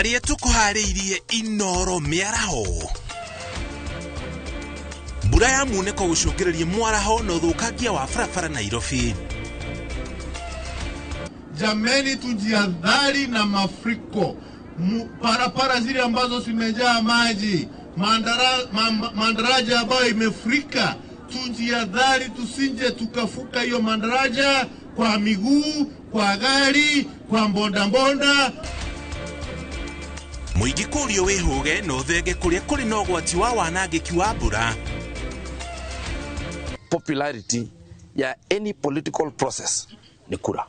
Marĩa tũkũharĩirie Inoro mĩaraho. Mbura ya munĩko gũcũngĩrĩria mwaraho na ũthũkangia wa barabara Nairobi. Jameni, tujiadhari na mafuriko. Parapara zile ambazo zimejaa maji, mandaraja ambayo imefurika, tujiadhari tusinje tukafuka hiyo mandaraja kwa miguu, kwa gari, kwa mbondambonda. Mũingĩ kũũrio wĩhũge na ũthenge kũrĩa kũrĩ na ũgwati wa wanangĩki wa mbura. Popularity ya any political process ni kura.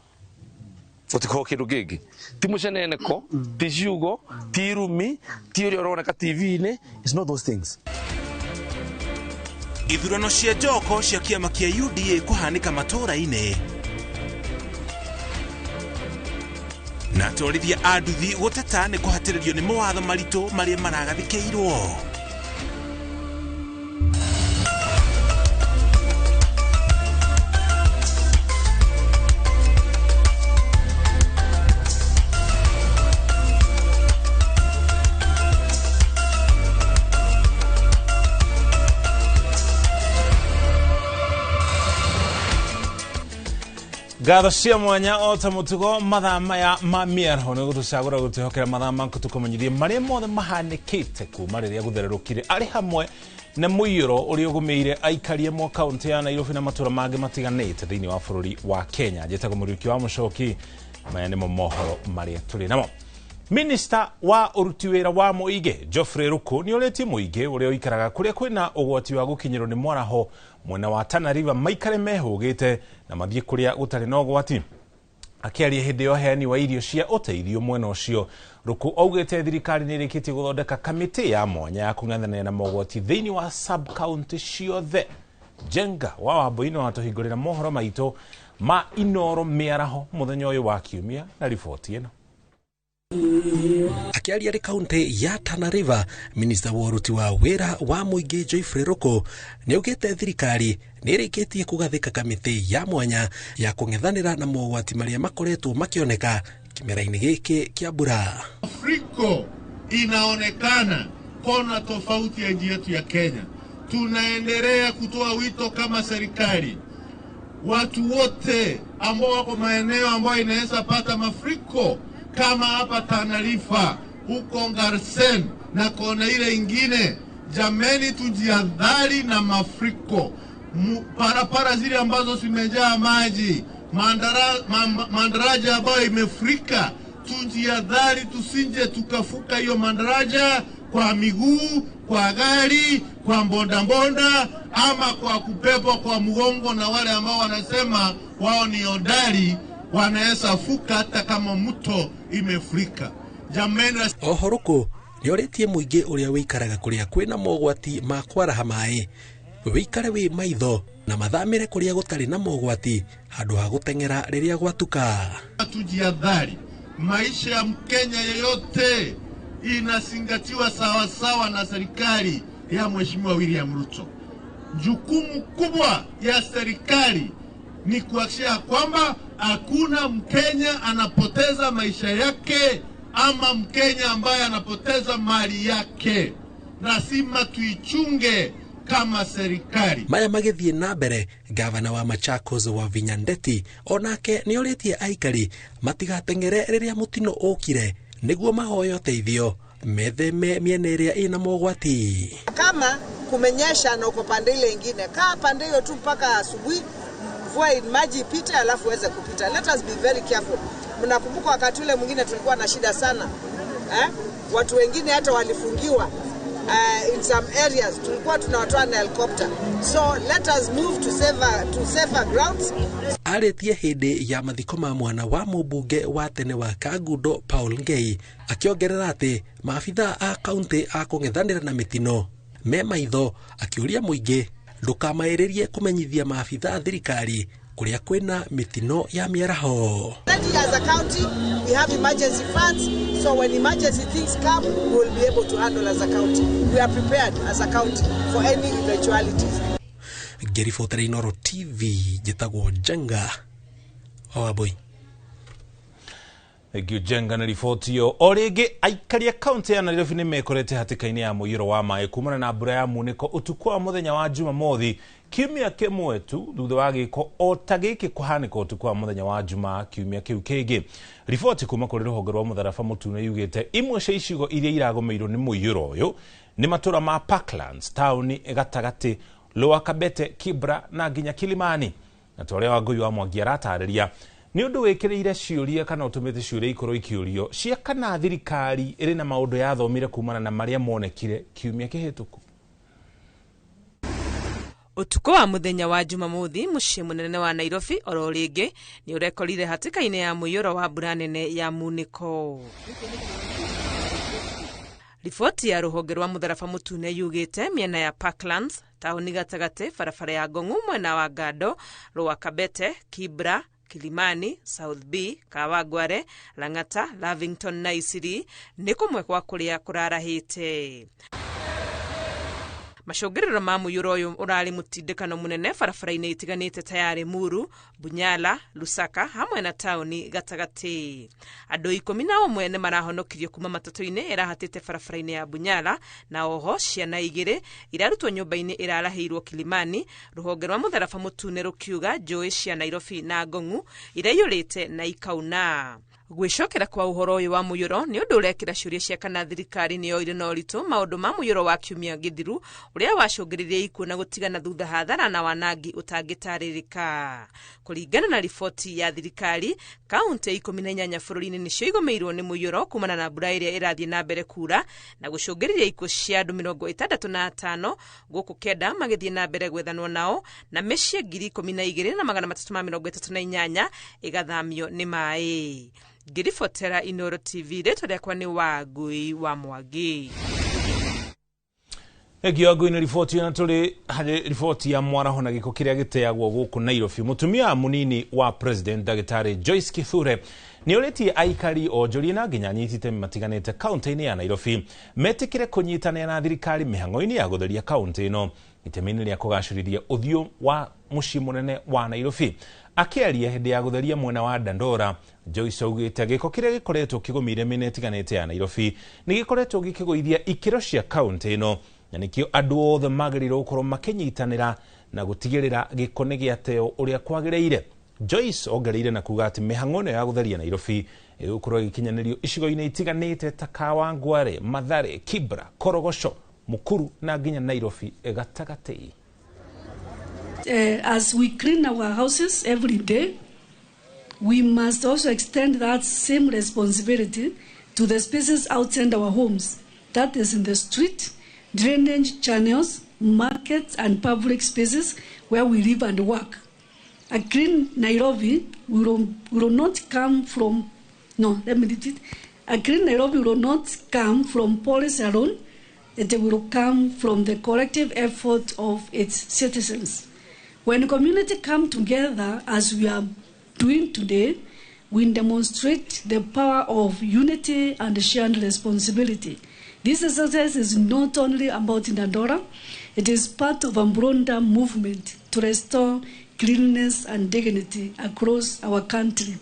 Gũtikoragwo kĩndũ kĩngĩ. Ti mũceneneko, ti ciugo, ti irumi, ti ũrĩa ũroneka TV-inĩ. It's not those things. Ithurano cia njoko cia kĩama kĩa UDA kũhanĩka matũũra-inĩ. Na atwarithia a nduthi gũteta nĩ kũhatĩrĩrio nĩ mawatho maritũ marĩa maragathĩkĩirwo. Ngatho cia mwanya o ta mũtugo mathaa maya ma mĩaraho nĩ gũtũcagũra gũtwĩhokera mathaa maku tũkũmenyithie marĩa mothe mahanĩkĩte kuma rĩrĩa gũthererũkire arĩ hamwe na mũiyũro ũrĩa ũgũmĩire aikari amwe kaũntĩ ya Nairobi na matũũra mangĩ matiganĩte thĩinĩ wa bũrũri wa Kenya. Njĩtagwo Mũriũki wa Mũcoki, maya nĩmo mohoro marĩa tũrĩ namo. Minista wa ũruti wĩra wa mũingĩ Geoffrey Ruku nĩ orĩtie mũingĩ ũrĩa ũikaraga kũrĩa kwĩna ũgwati wa gũkinyĩrwo nĩ mwaraho mwena wa Tana River maikare mehũgĩte na mathiĩ kũrĩa gũtarĩ na ũgwati. Akĩaria hĩndĩ ya ũheani wa irio cia ũteithio mwena ũcio, Ruku augĩte thirikari nĩ ĩrĩkĩtie gũthondeka kamĩtĩ ya mwanya ya kũng'ethanĩra na mogwati thĩinĩ wa sub county ciothe. Jenga wa Wambui no atũhingũrĩra mohoro maitũ ma Inoro mĩaraho mũthenya ũyũ wa kiumia na riboti ĩno. Akĩaria arĩ kaunti ya Tana River, minista wa ũruti wa wĩra wa mũingĩ Geoffrey Ruku nĩaugĩte thirikari nĩ ĩrĩkĩtie kũgathĩka kamĩtĩ ya mwanya ya kũng'ethanĩra na mogwati marĩa makoretwo makĩoneka kĩmera-inĩ gĩkĩ kĩa mbura. Mafuriko inaonekana kona tofauti ya nchi yetu ya Kenya. Tunaendelea kutoa wito kama serikali, watu wote ambao wako maeneo ambayo inaweza pata mafuriko kama hapa Tana River, huko Garsen na kona ile ingine, jameni, tujiadhari na mafuriko. Parapara zile ambazo zimejaa maji, mandaraja ambayo imefurika, tujiadhari tusinje tukafuka hiyo mandaraja kwa miguu, kwa gari, kwa mbondambonda ama kwa kupepwa kwa mgongo na wale ambao wanasema wao ni hodari, wanaweza fuka hata kama mto imefurika. Jameni, Oho Ruku nĩorĩtie mũingĩ ũrĩa wĩikaraga kũrĩa kwĩna mogwati ma kwaraha maĩ wĩikare wĩ maitho na mathamĩre kũrĩa gũtarĩ na mogwati handũ ha gũteng'era rĩrĩa gwatuka. Tujiadhari, maisha ya Mkenya yeyote inazingatiwa sawasawa na serikali ya Mheshimiwa William Ruto. Jukumu kubwa ya serikali ni kuhakikisha kwamba hakuna Mkenya anapoteza maisha yake ama Mkenya ambaye anapoteza mali yake. Lazima tuichunge kama serikali. Maya magĩthiĩ na mbere, gavana wa Machakos wa Wavinya Ndeti onake nĩorĩtie aikari matigateng'ere rĩrĩa mũtino ũkire nĩguo mahoe ũteithio metheme mĩena ĩrĩa ĩna mogwati. Kama kumenyesha na uko pande ile ingine, kaa pande hiyo tu mpaka asubuhi, mvua maji ipite alafu uweze kupita. Let us be very careful. Mnakumbuka wakati ule mwingine tulikuwa na shida sana. Watu wengine hata walifungiwa in some areas, tulikuwa tunawatoa na helicopter. So let us move to safer grounds. Arĩtie hĩndĩ ya mathiko ma mwana wa mũmbunge wa tene wa Kangundo Paul Ngei, akĩongerera atĩ maabithaa a kaunti a kũng'ethanĩra na mĩtino me maitho, akĩũria mũingĩ ndũkamaĩrĩrie kũmenyithia maabithaa thirikari kũrĩa kwĩna mĩtino ya mĩaraho. Already as a county, we have emergency funds, so when emergency things come, we will be able to handle as a county. We are prepared as a county for any eventualities. Ngĩribotera Inoro TV, njĩtagwo Njenga wa Wambui. Thengiũ Njenga na riboti ĩyo. O rĩngĩ aikari a kaunti ya Nairobi nĩ mekorete hatĩka-inĩ ya mũiyũro wa maĩ kumana na mbura ya munĩko ũtukũ wa mũthenya wa Jumamothi, kiumia kĩmwe tu thutha wa gĩko o ta gĩkĩ kũhanĩka ũtukũ wa mũthenya wa Jumaa kiumia kĩu kĩngĩ. Riboti kuma kũrĩ rũhonge rwa mũtharaba mũtune yugĩte imwe cia icigo iria iragũmĩirwo nĩ mũiyũro ũyũ nĩ matũra ma Parklands, taũni gatagatĩ, Lower Kabete, Kibra na nginya Kilimani. Na ta ũrĩa Wangũi wa Mwangi aratarĩria, nĩ ũndũ wĩkĩrĩire ciũria kana ũtũmĩte ciũria ikorwo ikĩũrio cia kana thirikari ĩrĩ na maũndũ yathomire kumana na marĩa monekire kiumia kĩhĩtũku. Ũtukũ wa mũthenya wa Jumamothi, mũciĩ mũnene wa Nairobi oro rĩngĩ nĩ ũrekorire hatĩka-inĩ ya mũiyũro wa mbura nene ya munĩko. Riboti ya rũhonge rwa mũtharaba mũtune yugĩte mĩena ya Parklands, taũni gatagatĩ, barabara ya Ngong'u mwena wa Ngando, Lower Kabete, Kibra, Kilimani, South B, Kawangware, Lang'ata, Lavington na Isiri nĩ kũmwe kwa kũrĩa kũrarahĩte. Macũngĩrĩro ma mũiyũro ũyũ ũrarĩ mũtindĩkano mũnene barabara-inĩ itiganĩte ta ya Limuru, Bunyala, Lusaka hamwe na taũni gatagatĩ. Andũ 11 nĩ marahonokirio kuma matatũ-inĩ ĩrahatĩte barabara-inĩ ya Bunyala, na oho ciana 2 irarutwo nyũmba-inĩ ĩrarahĩirwo Kilimani, rũhonge rwa mũtharaba mũtune rũkiuga njũĩ cia Nairobi na Ngong'u iraiyũrĩte na ikauna. Gwĩcokera kwa ũhoro ũyũ wa mũiyũro nĩ ũndũ ũrekĩra ciũria cia kana thirikari nĩ yoire na ũritũ maũndũ ma mũiyũro wa kiumia gĩthiru ũrĩa wacũngĩrĩirie ikuũ na gũtigana thutha hathara na wanangi ũtangĩtarĩrĩka. Kũringana na riboti ya thirikari, kaunti 18 bũrũri-inĩ nĩcio igũmĩirwo nĩ mũiyũro kumana na mbura ĩrĩa ĩrathiĩ na mbere kura na gũcũngĩrĩria ikuũ cia andũ 65, gũkũ 9 magĩthiĩ na mbere gwethanwo nao, na mĩciĩ 12,338 ĩgathamio nĩ maĩ. Ngĩribotera Inooro TV, rĩtwa rĩakwa nĩ Wangũi wa Mwangi. Thengio Wangũi nĩ riboti ĩno. Tũrĩ harĩ riboti ya mwaraho na gĩko kĩrĩa gĩteagwo gũkũ Nairobi. Mũtumia mũnini wa President Ndagĩtarĩ Joyce Kithure nĩ orĩtie aikari onjoria na nginya anyiti itemi matiganĩte kaunti-inĩ ya Nairobi metĩkĩre kũnyitanĩra na thirikari mĩhang'o-inĩ ya gũtheria kaunti ĩno itemi-inĩ rĩa kũgacĩrithia ũthiũ wa mũciĩ mũnene wa Nairobi. Akĩaria hĩndĩ ya gũtheria mwena wa Dandora, Joyce augĩte gĩko kĩrĩa gĩkoretwo kĩgũmĩire mĩena ĩtiganĩte ya Nairobi nĩ gĩkoretwo gĩkĩgũithia ikĩro cia kaunti ĩno, na nĩkĩo andũ othe magĩrĩirwo gũkorwo makĩnyitanĩra na gũtigĩrĩra gĩko nĩ gĩateo ũrĩa kwagĩrĩire. Joyce ongereire na kuga atĩ mĩhang'o ĩno ya gũtheria Nairobi ĩgũkorwo ĩgĩkinyanĩrio icigo-inĩ itiganĩte ta Kawangware, Mathare, Kibra, Korogocho, Mukuru na nginya Nairobi gatagatĩ. As we clean our houses every day, we must also extend that same responsibility to the spaces outside our homes, that is in the street, drainage channels, markets, and public spaces where we live and work. A clean Nairobi will not come from, no, let me repeat it. A clean Nairobi will not come from policy alone. It will come from the collective effort of its citizens. When community come together, as we are doing today, we demonstrate the power of unity and shared responsibility. This exercise is not only about Dandora, it is part of a broader movement to restore cleanliness and dignity across our country.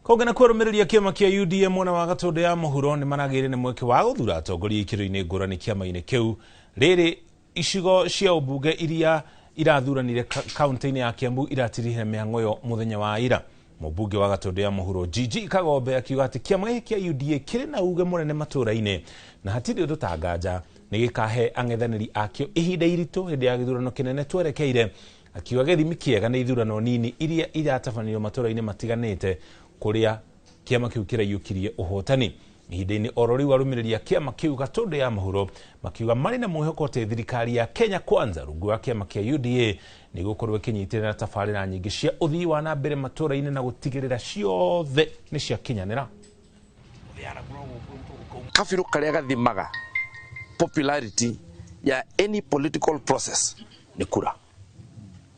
Kũngana kũrũmĩrĩria kĩama kĩa UDA mwena wa Gatũndũ ya mũhuro nĩ maragĩire na mweke wa gũthura atongoria ikĩro-inĩ ngũrani kĩama-inĩ kĩu. Rĩrĩ icigo cia ũmbunge iria irathuranire kaunti-inĩ ya Kiambu iratirihire mĩhang'o ĩyo mũthenya wa ira. Mũmbunge wa Gatũndũ ya mũhuro Gigi Kagombe akiuga atĩ kĩama gĩkĩ kĩa UDA kĩrĩ na uge mũnene matũũra-inĩ na hatirĩ ũndũ ta nganja nĩ gĩkahe ang'ethanĩri akĩo ihinda iritũ hĩndĩ ya gĩthurano kĩnene twerekeire. Akiuga gĩthimi kĩega nĩ ithurano nini iria iratabanĩrio matũũra-inĩ matiganĩte kũrĩa kĩama kĩu kĩraiyũkirie ũhotani. Ihinda-inĩ oro rĩu arũmĩrĩri a kĩama kĩu Gatũndũ ya mũhuro makiuga marĩ na mwĩhoko atĩ thirikari ya Kenya Kwanza rungu wa kĩama kĩa UDA nĩ gũkorwo ĩkĩnyitĩrĩra tabarĩra nyingĩ cia ũthii wa na mbere matũũra-inĩ na gũtigĩrĩra ciothe nĩ ciakinyanĩra. Kabirũ karĩa gathimaga popularity ya any political process nĩ kura.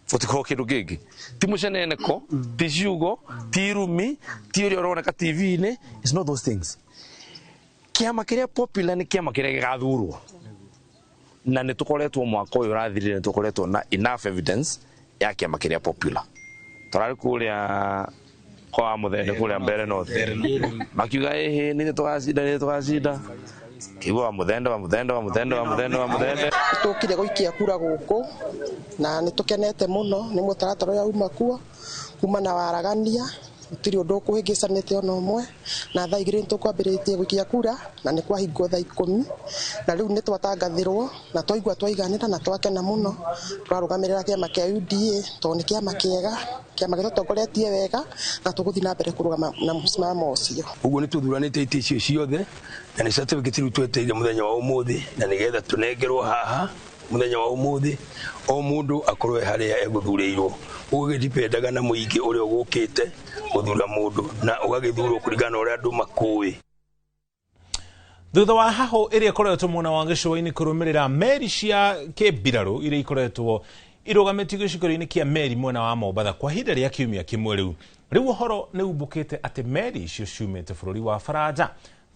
Gũtikoragwo kĩndũ kĩngĩ, ti mũceneneko, ti ciugo, ti irumi, ti ũrĩa ũroneka TV-inĩ. It's not those things. Kĩama kĩrĩa popular nĩ kĩama kĩrĩa gĩgathurwo, na nĩ tũkoretwo mwaka ũyũ ũrathirire nĩ tũkoretwo na enough evidence ya kĩama kĩrĩa popular. Tũrarĩ kũrĩa Kwa Muthende kuria mbere north makiuga ĩhĩ nĩ tũgacinda nĩ tũgacinda kiuga wa Muthende wa Muthende wa Muthende wa Muthende wa Muthende. Tukire guikia kura guku na nĩ tukenete muno nĩ mũtaratara ũrĩa uma kuo kuma na waragania gũtirĩ ũndũ ũkũhĩngĩcanĩte ona ũmwe na thaa 2 nĩ tũkwambĩrĩtie gũikia kura na nĩ kwahingwo thaa 10 na rĩu nĩ twatangathĩrwo na twaigua twaiganĩra na twakena mũno. Tũrarũgamĩrĩra kĩama kĩa UDA tondũ nĩ kĩama kĩega, kĩama gĩtũtongoretie wega na tũgũthiĩ na mbere kũrũgama na mũsimamo ũcio. Ũguo nĩ tũthuranĩte itĩ icio ciothe na nĩ certificate rĩu twetereire mũthenya wa ũmũthĩ na nĩgetha tũnengerwo haha mũthenya wa ũmũthĩ o mũndũ akorwo harĩa egũthurĩirwo. Ũgĩdipendaga na mũingĩ ũrĩa ũgũkĩte gũthura mũndũ na ũgagĩthurwo kũringana na ũrĩa andũ makũĩ. Thutha wa haho ĩrĩa ĩkoretwo mwena wa gĩcũa-inĩ kũrũmĩrĩra meri cia kĩmbirarũ iria ikoretwo irũgamĩtio gĩcigo-inĩ kĩa meri mwena wa Mombatha kwa ihinda rĩa kiumia kĩmwe rĩu ũhoro nĩ umbũkĩte atĩ meri icio ciumĩte bũrũri wa Faranja.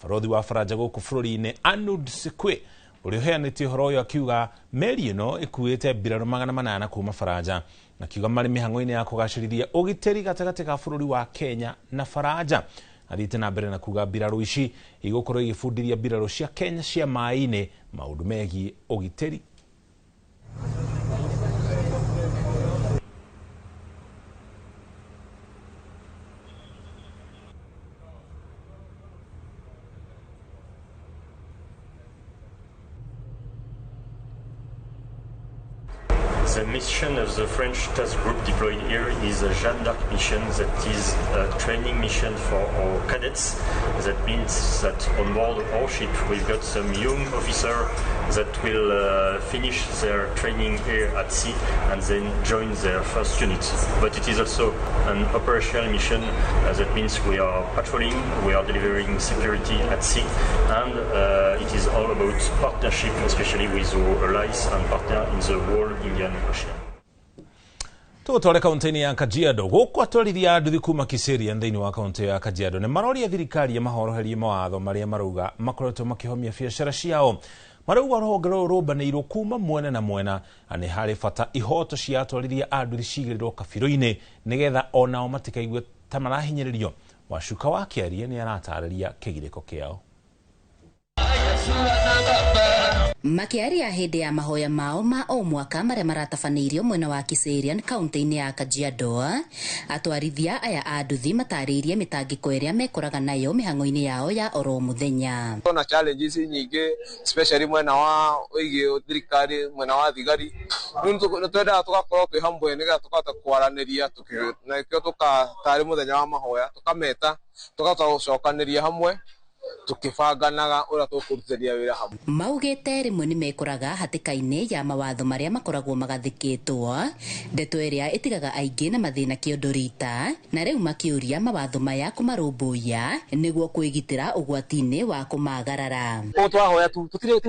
Barothi wa Faranja gũkũ bũrũri-inĩ Arnaud Seque ũrĩa ũheanĩte ũhoro ũyũ akiuga meri ĩno ĩkuĩte mbirarũ 800 kuma Faranja na akiuga marĩ mĩhang'o-inĩ ya kũgacĩrithia ũgitĩri gatagatĩ ka bũrũri wa Kenya na Faranja. Athiĩte na mbere na kuga mbirarũ ici igũkorwo igĩbundithia mbirarũ cia Kenya cia maĩ-inĩ maũndũ megiĩ ũgitĩri. The mission of the French task group deployed here is a Jeanne d'Arc mission, that is a training mission for our cadets. That means that on board our ship we've got some young officers that will finish their training here at sea and then join their first unit. But it is also an operational mission, that means we are patrolling, we are delivering security at sea, and it is all about partnership, especially with our allies and partners in the whole Indian Ocean. Tũgũtware kaunti-inĩ ya Kajiado gũkũ atwarithia a nduthi kuma Kiserian thĩinĩ wa kaunti ya Kajiado nĩ maroria thirikari ĩmahoroherie mawatho marĩa marauga makoretwo makĩhomia biacara ciao. Marauga rũhonge rũrũ rũmbanĩirwo kuma mwena na mwena na nĩ harĩ bata ihoto cia atwarithia a nduthi cigĩrĩrwo kabirũ-inĩ nĩgetha onao matikaigue ta marahinyĩrĩrio. Wacuka wa Kĩarie nĩ aratarĩria kĩgirĩko kĩao. Makiaria hĩndĩ ya mahoya mao ma o mwaka marĩa maratabanĩirio mwena wa Kiserian kaunti-inĩ ya Kajiado, atwarithia aya a nduthi matarĩirie mĩtangĩko ĩrĩa mekoraga nayo mĩhang'o-inĩ yao ya oro mũthenya. Tuna challenges nyingĩ especially mwena wa wĩgiĩ thirikari, mwena wa thigari. Rĩu twendaga tũgakorwo twĩ hamwe nĩgetha tũkahota kwaranĩria, na nĩkĩo tũkatarĩ mũthenya wa mahoya tũkameta tũkahota gũcokanĩria hamwe tukibanganaga uria tukurutithania wira hamwe. Maugite rimwe ni mekoraga hatikaini ya mawatho maria makoragwo magathikitwo, ndeto iria itigaga aingi na mathina kiondo rita, na riu makiuria mawatho maya kumarumbuiya niguo kwigitira ugwati-ini wa kumagarara. O twahoya tu tutire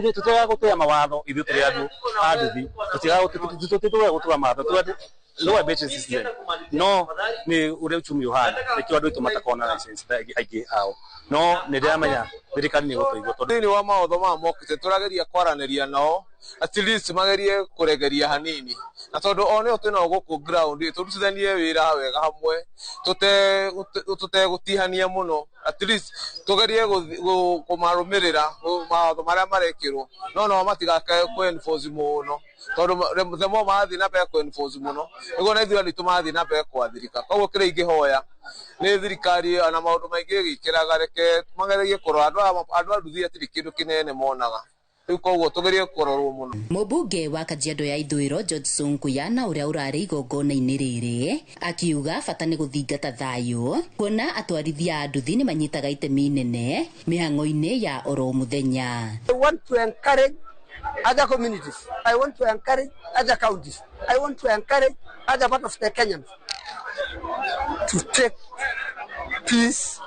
gutea mawatho ithuĩ tũrĩ andũ a nduthi, tutire gutua mawatho tũrĩ lower budget system no ni uria uchumi uhana nikio andu aitu matakona license aingĩ ao no nĩ ndĩramenya thirikari nĩ ĩgũtũigua tondũ thĩinĩ wa mawatho maya mokĩte tũrageria kwaranĩria nao at least magerie kũregeria hanini, na tondũ o nĩo twĩnao gũkũ ground tũrutithanie wĩra wega hamwe tũtegũtihania mũno, at least tũgerie kũmarũmĩrĩra mawatho marĩa marekĩrwo, no nao matigakae kũ enforce mũno tondũ the more marathiĩ na mbere kũ enforce mũno nĩguo na ithuĩ andũ aitũ marathiĩ na mbere kwathirika. Koguo kĩrĩa ingĩhoya nĩ thirikari na maũndũ maingĩ ĩgĩkĩraga, reke magerie kũrora andũ a nduthi hatirĩ kĩndũ kĩnene monaga rĩu, koguo tũgerie kũrorwo mũno. Mũmbunge wa Kajiado ya Ithũĩro George Sunkuya na ũrĩa ũrarĩ igongona-inĩ rĩrĩ akiuga bata nĩ gũthingata thayũ kuona atwarithia a nduthi nĩ manyitaga itemi inene mĩhang'o-inĩ ya oro mũthenya. I want to encourage other communities. I want to encourage other counties. I want to encourage other part of the Kenyans to take peace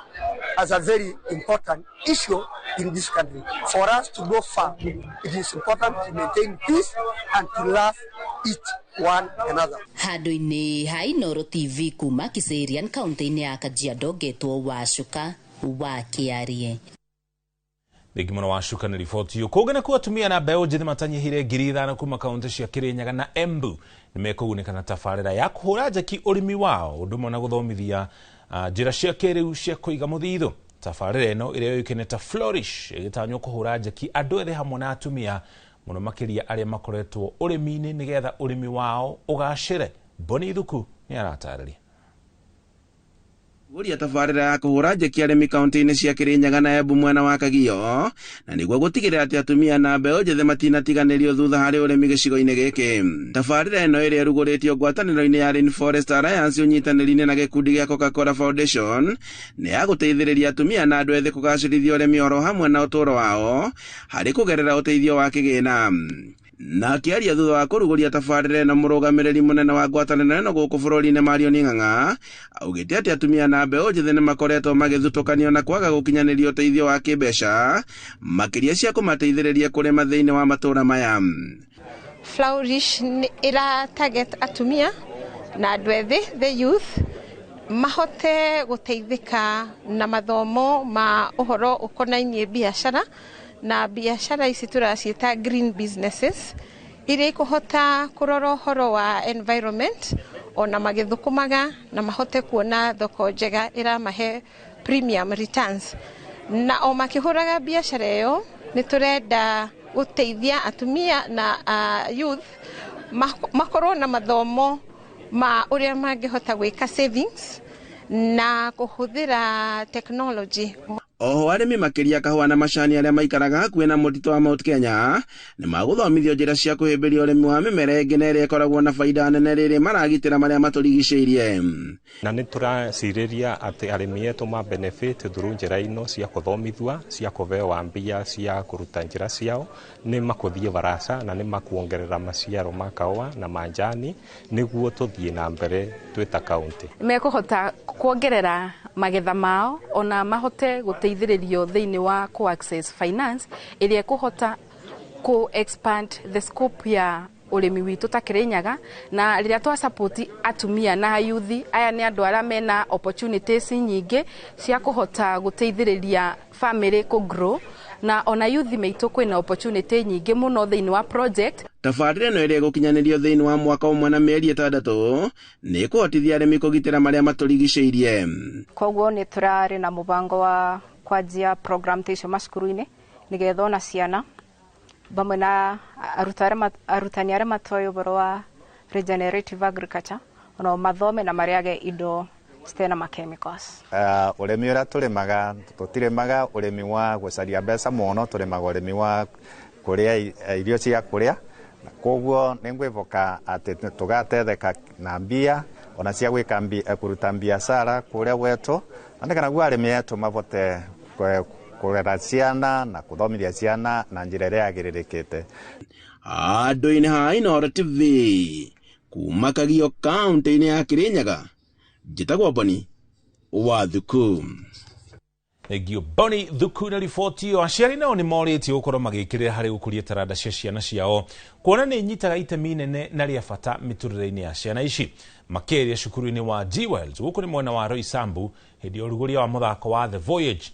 as a very important issue in this country. For us to go far, it is important to maintain peace and to love each one another. Handũ-inĩ ha Inooro TV kuma Kiserian kaunti-inĩ ya Kajiado ngetwo Wacuka wa Kĩarie. Thengi mũno wacuka nĩ riboti ĩyo. Kũngĩ nakuo atumia na mbeũ njĩthĩ matanyihire 5,000 kuma kaunti cia Kirinyaga na Embu nĩ mekũgunĩka na tabarĩra ya kũhũra njeki ũrĩmi wao ũndũ ũmwe na gũthomithia njĩra cia kĩrĩu cia kũiga mũthithũ. Tabarĩra ĩno ĩrĩa yũĩkaine ta Flourish ĩgĩtanywo kũhũra njeki andũ ethĩ hamwe na atumia mũno makĩria arĩa makoretwo ũrĩmi-inĩ nĩgetha ũrĩmi wao ũgacĩre. Boni Thuku nĩ aratarĩria. Guria tabarĩra ya kũhũra njeki arĩmi kaunti-inĩ cia Kirinyaga na Embu mwena wa Kagio na nĩguo gũtigĩrĩra atĩ atumia na mbeũ njĩthĩ matinatiganĩrio thutha harĩ ũrĩmi gĩcigo-inĩ gĩkĩ. Tabarĩra ĩno ĩrĩa ĩrugũrĩtio ngwatanĩro-inĩ ya Rainforest Alliance ũnyitanĩri-inĩ na gĩkundi gĩa Coca-Cola Foundation nĩ ya gũteithĩrĩria atumia na andũ ethĩ kũgacĩrithia ũrĩmi oro hamwe na ũtũũro wao harĩ kũgerera ũteithio wa kĩgĩna. Na akĩaria thutha wa kũrugũria tabarĩra ĩno mũrũgamĩrĩri mũnene wa ngwatanĩro ĩno gũkũ bũrũri-inĩ Marion Ng'ang'a augĩte atĩ atumia na mbeũ njĩthĩ nĩ makoretwo magĩthutũkanio na kwaga gũkinyanĩria ũteithio wa kĩmbeca makĩria cia kũmateithĩrĩria kũrĩma thĩinĩ wa matũũra maya. Flourish ĩra target atumia na andũ ethĩ, the youth, mahote gũteithĩka na mathomo ma ũhoro ũkonainie biacara na biacara ici tũraciĩta green businesses iria ikũhota kũrora ũhoro wa environment ona magĩthũkũmaga na mahote kuona thoko njega ĩramahe premium returns. Na o makĩhũraga biacara ĩyo nĩ tũrenda gũteithia atumia na youth makorwo na mathomo ma ũrĩa mangĩhota gwĩka savings na kũhũthĩra technology. Oho arĩmi makĩria kahũa na macani arĩa maikaraga hakuhĩ na mũtitũ wa Mount Kenya nĩ magũthomithio njĩra cia kũhĩmbĩria ũrĩmi wa mĩmera ĩngĩ na ĩrĩa ĩkoragwo na baida nene rĩrĩa maragitĩra marĩa matũrigicĩirie. Na nĩ tũracirĩria atĩ arĩmi etũ ma benefit through njĩra ino cia kũthomithua cia kũhewa mbia cia kũruta njĩra ciao nĩ makũthiĩ baraca na nĩ makuongerera maciaro ma kahũa na manjani nĩguo tũthiĩ na mbere twĩ ta kaunti. Mekũhota kuongerera magetha mao ona mahote gũteithĩrĩrio thĩinĩ wa ku access finance ĩrĩa ĩkũhota ku expand the scope ya ũrĩmi witũ ta Kirinyaga. Na rĩrĩa twa support atumia na yuthi aya nĩ andũ arĩa mena opportunities nyingĩ cia kũhota gũteithĩrĩria family kũ grow na ona yuthi meitũ kwĩna opportunity nyingĩ mũno thĩinĩ wa project. Tabarĩra ĩno ĩrĩa ĩgũkinyanĩrio thĩinĩ wa mwaka ũmwe na mĩeri 6 nĩ ĩkũhotithia arĩmi kũgitĩra marĩa matũrigicĩirie. Koguo nĩ tũrarĩ na mũbango wa kwanjia program ta icio macukuru-inĩ nĩgetha ona ciana bamwe na arutani arĩa matoĩ ũhoro wa regenerative agriculture ona mathome na marĩage indo citarĩ na chemicals. Ũrĩmi ũrĩa tũrĩmaga tũtirĩmaga ũrĩmi wa gũcaria mbeca mũno, tũrĩmaga ũrĩmi wa kũrĩa irio cia kũrĩa. Koguo nĩ ngwĩhoka atĩ tũgatetheka na mbia ona cia gwĩka kũruta biacara kũrĩa gwetũ na nĩkana guo arĩmi etũ mabote kũrera ciana na kũthomithia ciana na njĩra ĩrĩa yagĩrĩrĩkĩte. Andũ-inĩ ha Inooro TV kuma Kagio kaunti-inĩ ya Kirinyaga, njĩtagwo Boni wa Thuku. Thengio Boni Thuku na riboti ĩyo. Aciari nao nĩ morĩtio gũkorwo magĩkĩrĩra harĩ gũkũria taranda cia ciana ciao kuona nĩ inyitaga itemi inene na rĩa bata mĩtũrĩre-inĩ ya ciana ici. Makĩria cukuru-inĩ wa G-Wells gũkũ nĩ mwena wa Roysambu hĩndĩ ya ũrugũria wa mũthako wa The Voyage.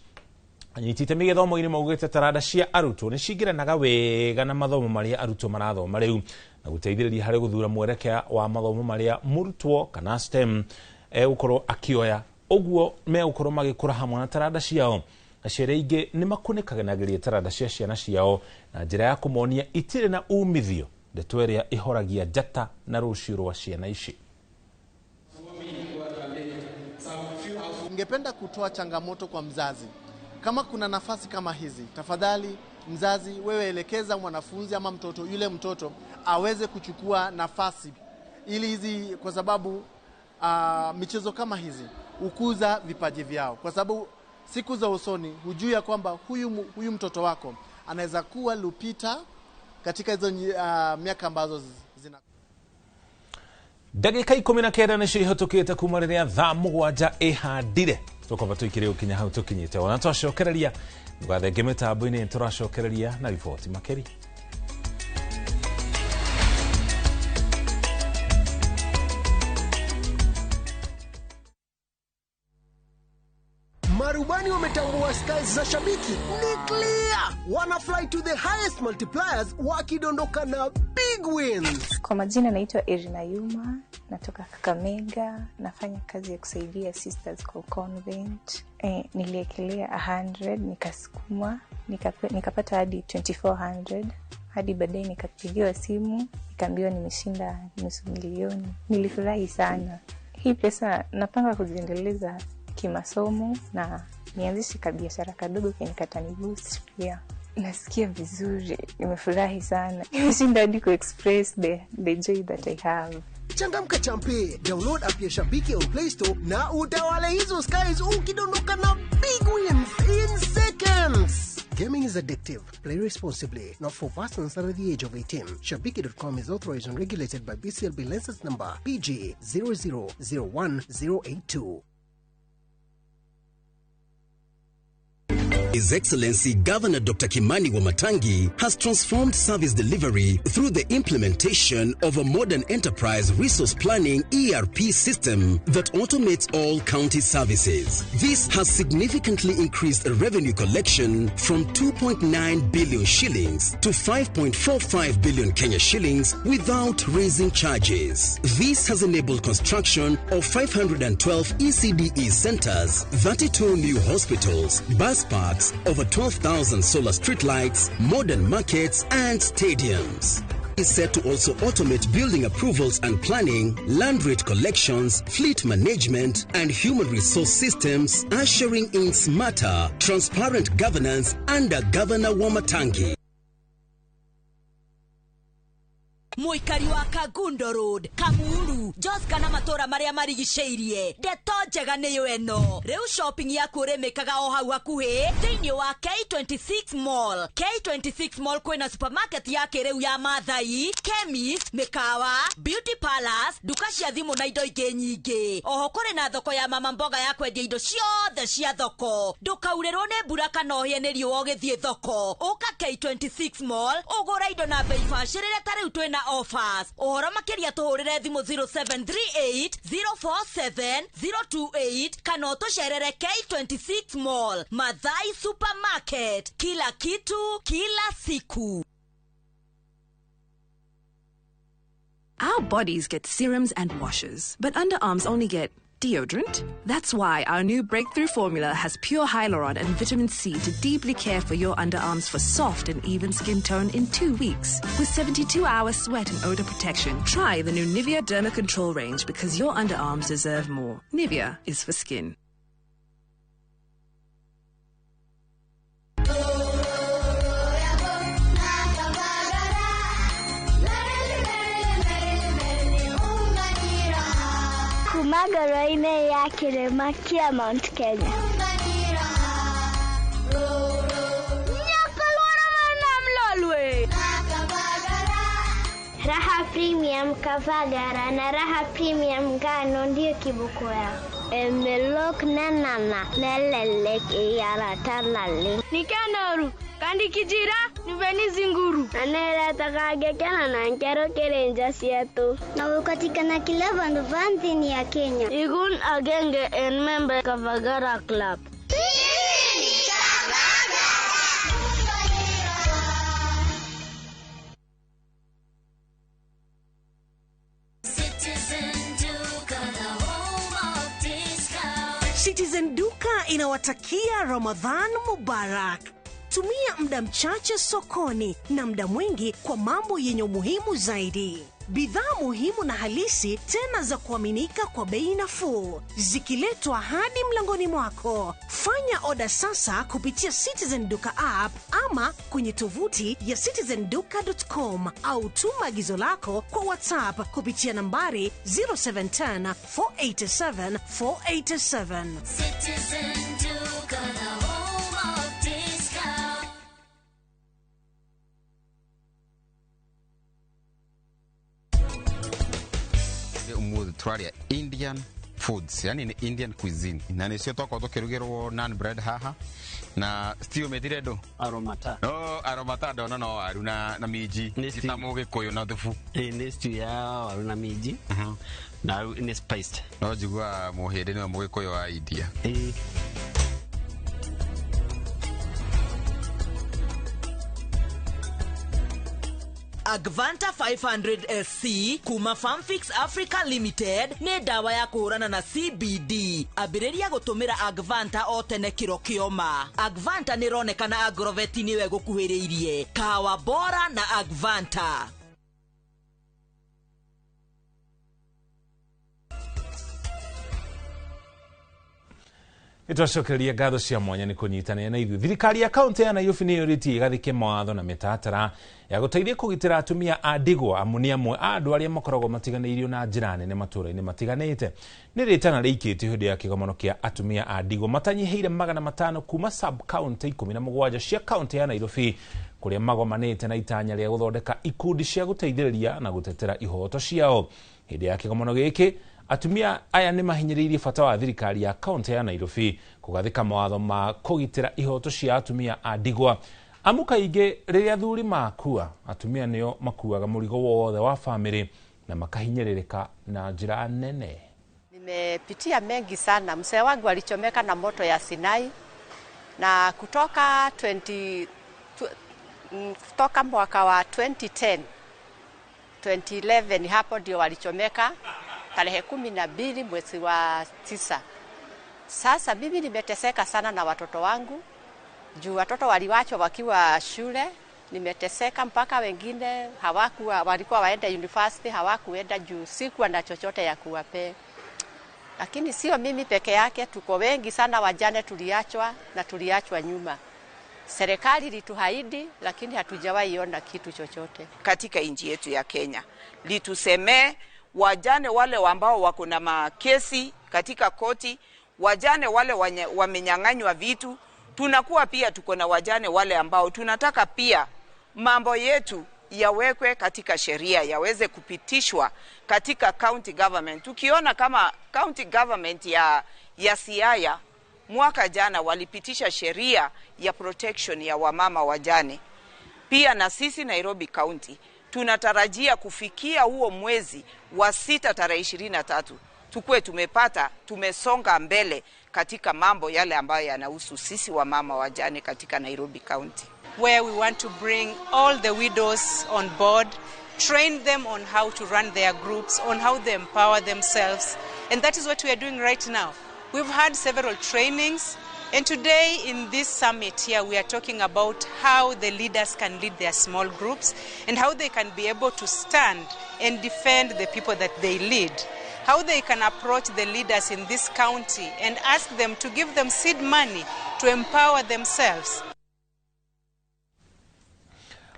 Anyiti itemi gĩthomo-inĩ maugĩte taranda cia arutwo nĩ cingĩranaga wega na mathomo marĩa arutwo marathoma rĩu na gũteithĩrĩria harĩ gũthura mwerekea wa mathomo marĩa mũrutwo kana STEM egũkorwo akĩoya ũguo megũkorwo magĩkũra hamwe na taranda ciao. Aciari aingĩ nĩ makunĩkanagĩria taranda cia ciana ciao na njĩra ya kũmonia itirĩ na umithio, ndeto ĩrĩa ĩhoragia njata na rũciũ rwa ciana ici. Ningependa kutoa changamoto kwa mzazi. Kama kuna nafasi kama hizi, tafadhali mzazi wewe elekeza mwanafunzi ama mtoto, yule mtoto aweze kuchukua nafasi ili hizi, kwa sababu michezo kama hizi ukuza vipaji vyao, kwa sababu siku za usoni hujui ya kwamba huyu mtoto wako anaweza kuwa Lupita katika hizo miaka ambazo zina. Ndagĩka 19 nĩcio ihĩtũkĩte kuma rĩrĩa thaa 7 ĩhandire tũkwamba tũikĩre gũkinya hau tũkinyĩte ona twacokereria ndũgathenge mĩtambo-inĩ tũracokereria na riboti makĩria. Marubani wame Kutambua skies za shabiki ni clear. Wana fly to the highest multipliers wakidondoka na big wins. Kwa majina naitwa Irina Yuma, natoka Kakamega, nafanya kazi ya kusaidia sisters kwa convent. Niliekelea 100 nikasukuma, nikapata hadi 2400 hadi baadaye nikapigiwa simu nikaambiwa nimeshinda 500,000. Nilifurahi sana. Hii pesa napanga kuziendeleza kimasomo na nianzishe kabiashara kadogo kenye kataniboost pia. Nasikia vizuri, nimefurahi sana. Nimeshinda hadi kuexpress the joy that I have. Changamka champe, download app ya Shabiki on Play Store na utawale hizo skies ukidondoka na big wins in seconds. Gaming is addictive. Play responsibly. Not for persons under the age of 18. Shabiki.com is authorized and regulated by BCLB license number PG 0001082. His Excellency Governor Dr. Kimani Wamatangi has transformed service delivery through the implementation of a modern enterprise resource planning ERP system that automates all county services. This has significantly increased revenue collection from 2.9 billion shillings to 5.45 billion Kenya shillings without raising charges. This has enabled construction of 512 ECDE centers, 32 new hospitals, bus parks, over 12,000 solar streetlights, modern markets, and stadiums. Is set to also automate building approvals and planning, land rate collections, fleet management, and human resource systems, ushering in smarter, transparent governance under Governor Wamatangi. Muikari wa Kangundo Road, Kamuru, Joska na matora maria marigiceirie. Ndeto njega niyo eno. Riu shopping yaku urimikaga o hau hakuhi thiini wa K26 Mall. K26 Mall kwina supermarket ya kiriu ya Mathai, chemist, mikawa, beauty palace, duka cia thimu na indo ingi nyingi. Oho kuri na thoko ya mama mboga ya kwendia indo ciothe cia thoko. Ndukaurirwo ni mbura kana uhie ni riũa ũgĩthiĩ thoko. Ũka K26 Mall ũgũre indo na bei bacĩrĩre ta riu twina offers. Ũhoro makĩria tũhũrĩre thimũ 0738 047 028 kana ũtũcerere K26 Mall, Mathai Supermarket. Kila kitu, kila siku. Our bodies get serums and washes, but underarms only get deodorant. That's why our new breakthrough formula has pure hyaluron and vitamin C to deeply care for your underarms for soft and even skin tone in 2 weeks. With 72-hour sweat and odor protection, try the new Nivea Derma Control range because your underarms deserve more. Nivea is for skin. Magoro-inĩ ya kĩrĩma kĩa Mount Kenya. Raha Premium Kavagara na Raha Premium Ngano ndiyo kiboko yao. Emelok nanana nelelek iyaratalale. Nikanoru kandi kijira niveni zinguru. Anera na nkero kerenja sietu. Na ukatikana kila vandu vanthini ya Kenya. Igun agenge en member Kavagara Club. Citizen Duka inawatakia Ramadhan Mubarak. Tumia muda mchache sokoni na muda mwingi kwa mambo yenye umuhimu zaidi. Bidhaa muhimu na halisi tena za kuaminika kwa bei nafuu, zikiletwa hadi mlangoni mwako. Fanya oda sasa kupitia Citizen Duka app ama kwenye tovuti ya citizenduka.com au tuma agizo lako kwa WhatsApp kupitia nambari 0710 487 487. Citizen Duka, the home of discount. Twaria Indian foods, yani ni Indian cuisine, na nicio twakorwo tukirugirwo naan bread haha na stew metire ndo aromata no aromata ndona no waru na minji ta mugikuyu na thubu. Ni stew ya waru na minji na ni spiced. No njigua muhindi niwe mugikuyu wa India. Agvanta 500 SC kuma Farmfix Africa Limited nĩ ndawa ya kũhũrana na CBD. Ambĩrĩria gũtũmĩra Agvanta o tene kĩro kĩoma. Agvanta nĩ ĩronekana Agrovet nĩwe gũkuhĩrĩirie. Kahawa bora na Agvanta. Nĩtwacokereria ngatho cia mwanya nĩ kũnyitanĩra na ithuĩ. Thirikari ya kaũntĩ ya Nairobi nĩ yũrĩtie ĩgathĩke mawatho na mĩtaratara ya gũteithia kũgitĩra atumia a ndigwa, amu nĩ amwe a andũ arĩa makoragwo matiganĩirio na njĩra nene matũũra-inĩ matiganĩte. Nĩ rĩtana rĩikĩtio hĩndĩ ya kĩgomano kĩa atumia a ndigwa matanyihĩire 500 kuma sub county 17 cia kaũntĩ ya Nairobi, kũrĩa magomanĩte na itanya rĩa gũthondeka ikundi cia gũteithĩrĩria na gũtetera ihoto ciao. Hĩndĩ ya kĩgomano gĩkĩ, atumia aya nĩ mahinyĩrĩirie bata wa thirikari ya kaũntĩ ya Nairobi kũgathĩka mawatho ma kũgitĩra ihoto cia atumia a ndigwa, amu kaingĩ rĩrĩa athuri makua, atumia nĩo makuaga mũrigo wothe wa bamĩrĩ na makahinyĩrĩrĩka na njĩra nene. Nimepitia mengi sana. Mzee wangu alichomeka na moto ya Sinai, na kutoka kutoka mwaka wa 2010 2011 hapo ndio walichomeka tarehe 12 mwezi wa 9. Sasa mimi nimeteseka sana na watoto wangu, juu watoto waliwachwa wakiwa shule. Nimeteseka mpaka wengine hawakuwa, walikuwa waenda university hawakuenda juu sikuwa na chochote ya kuwapea. Lakini sio mimi peke yake, tuko wengi sana wajane tuliachwa na tuliachwa nyuma. Serikali ilituahidi lakini hatujawahi ona kitu chochote. Katika nchi yetu ya Kenya litusemee wajane wale ambao wako na makesi katika koti, wajane wale wamenyang'anywa vitu. Tunakuwa pia tuko na wajane wale ambao tunataka pia mambo yetu yawekwe katika sheria, yaweze kupitishwa katika county government. Tukiona kama county government ya Siaya mwaka jana walipitisha sheria ya protection ya wamama wajane. Pia na sisi Nairobi County tunatarajia kufikia huo mwezi wa 6 tarehe 23 tukue tumesonga mbele katika mambo yale ambayo yanahusu sisi wamama wajane katika Nairobi County. Where we want to bring all the widows on board, train them on how to run their groups, on how they empower themselves, and that is what we are doing right now. We've had several trainings, and today in this summit here we are talking about how the leaders can lead their small groups and how they can be able to stand and defend the people that they lead, how they can approach the leaders in this county and ask them to give them seed money to empower themselves.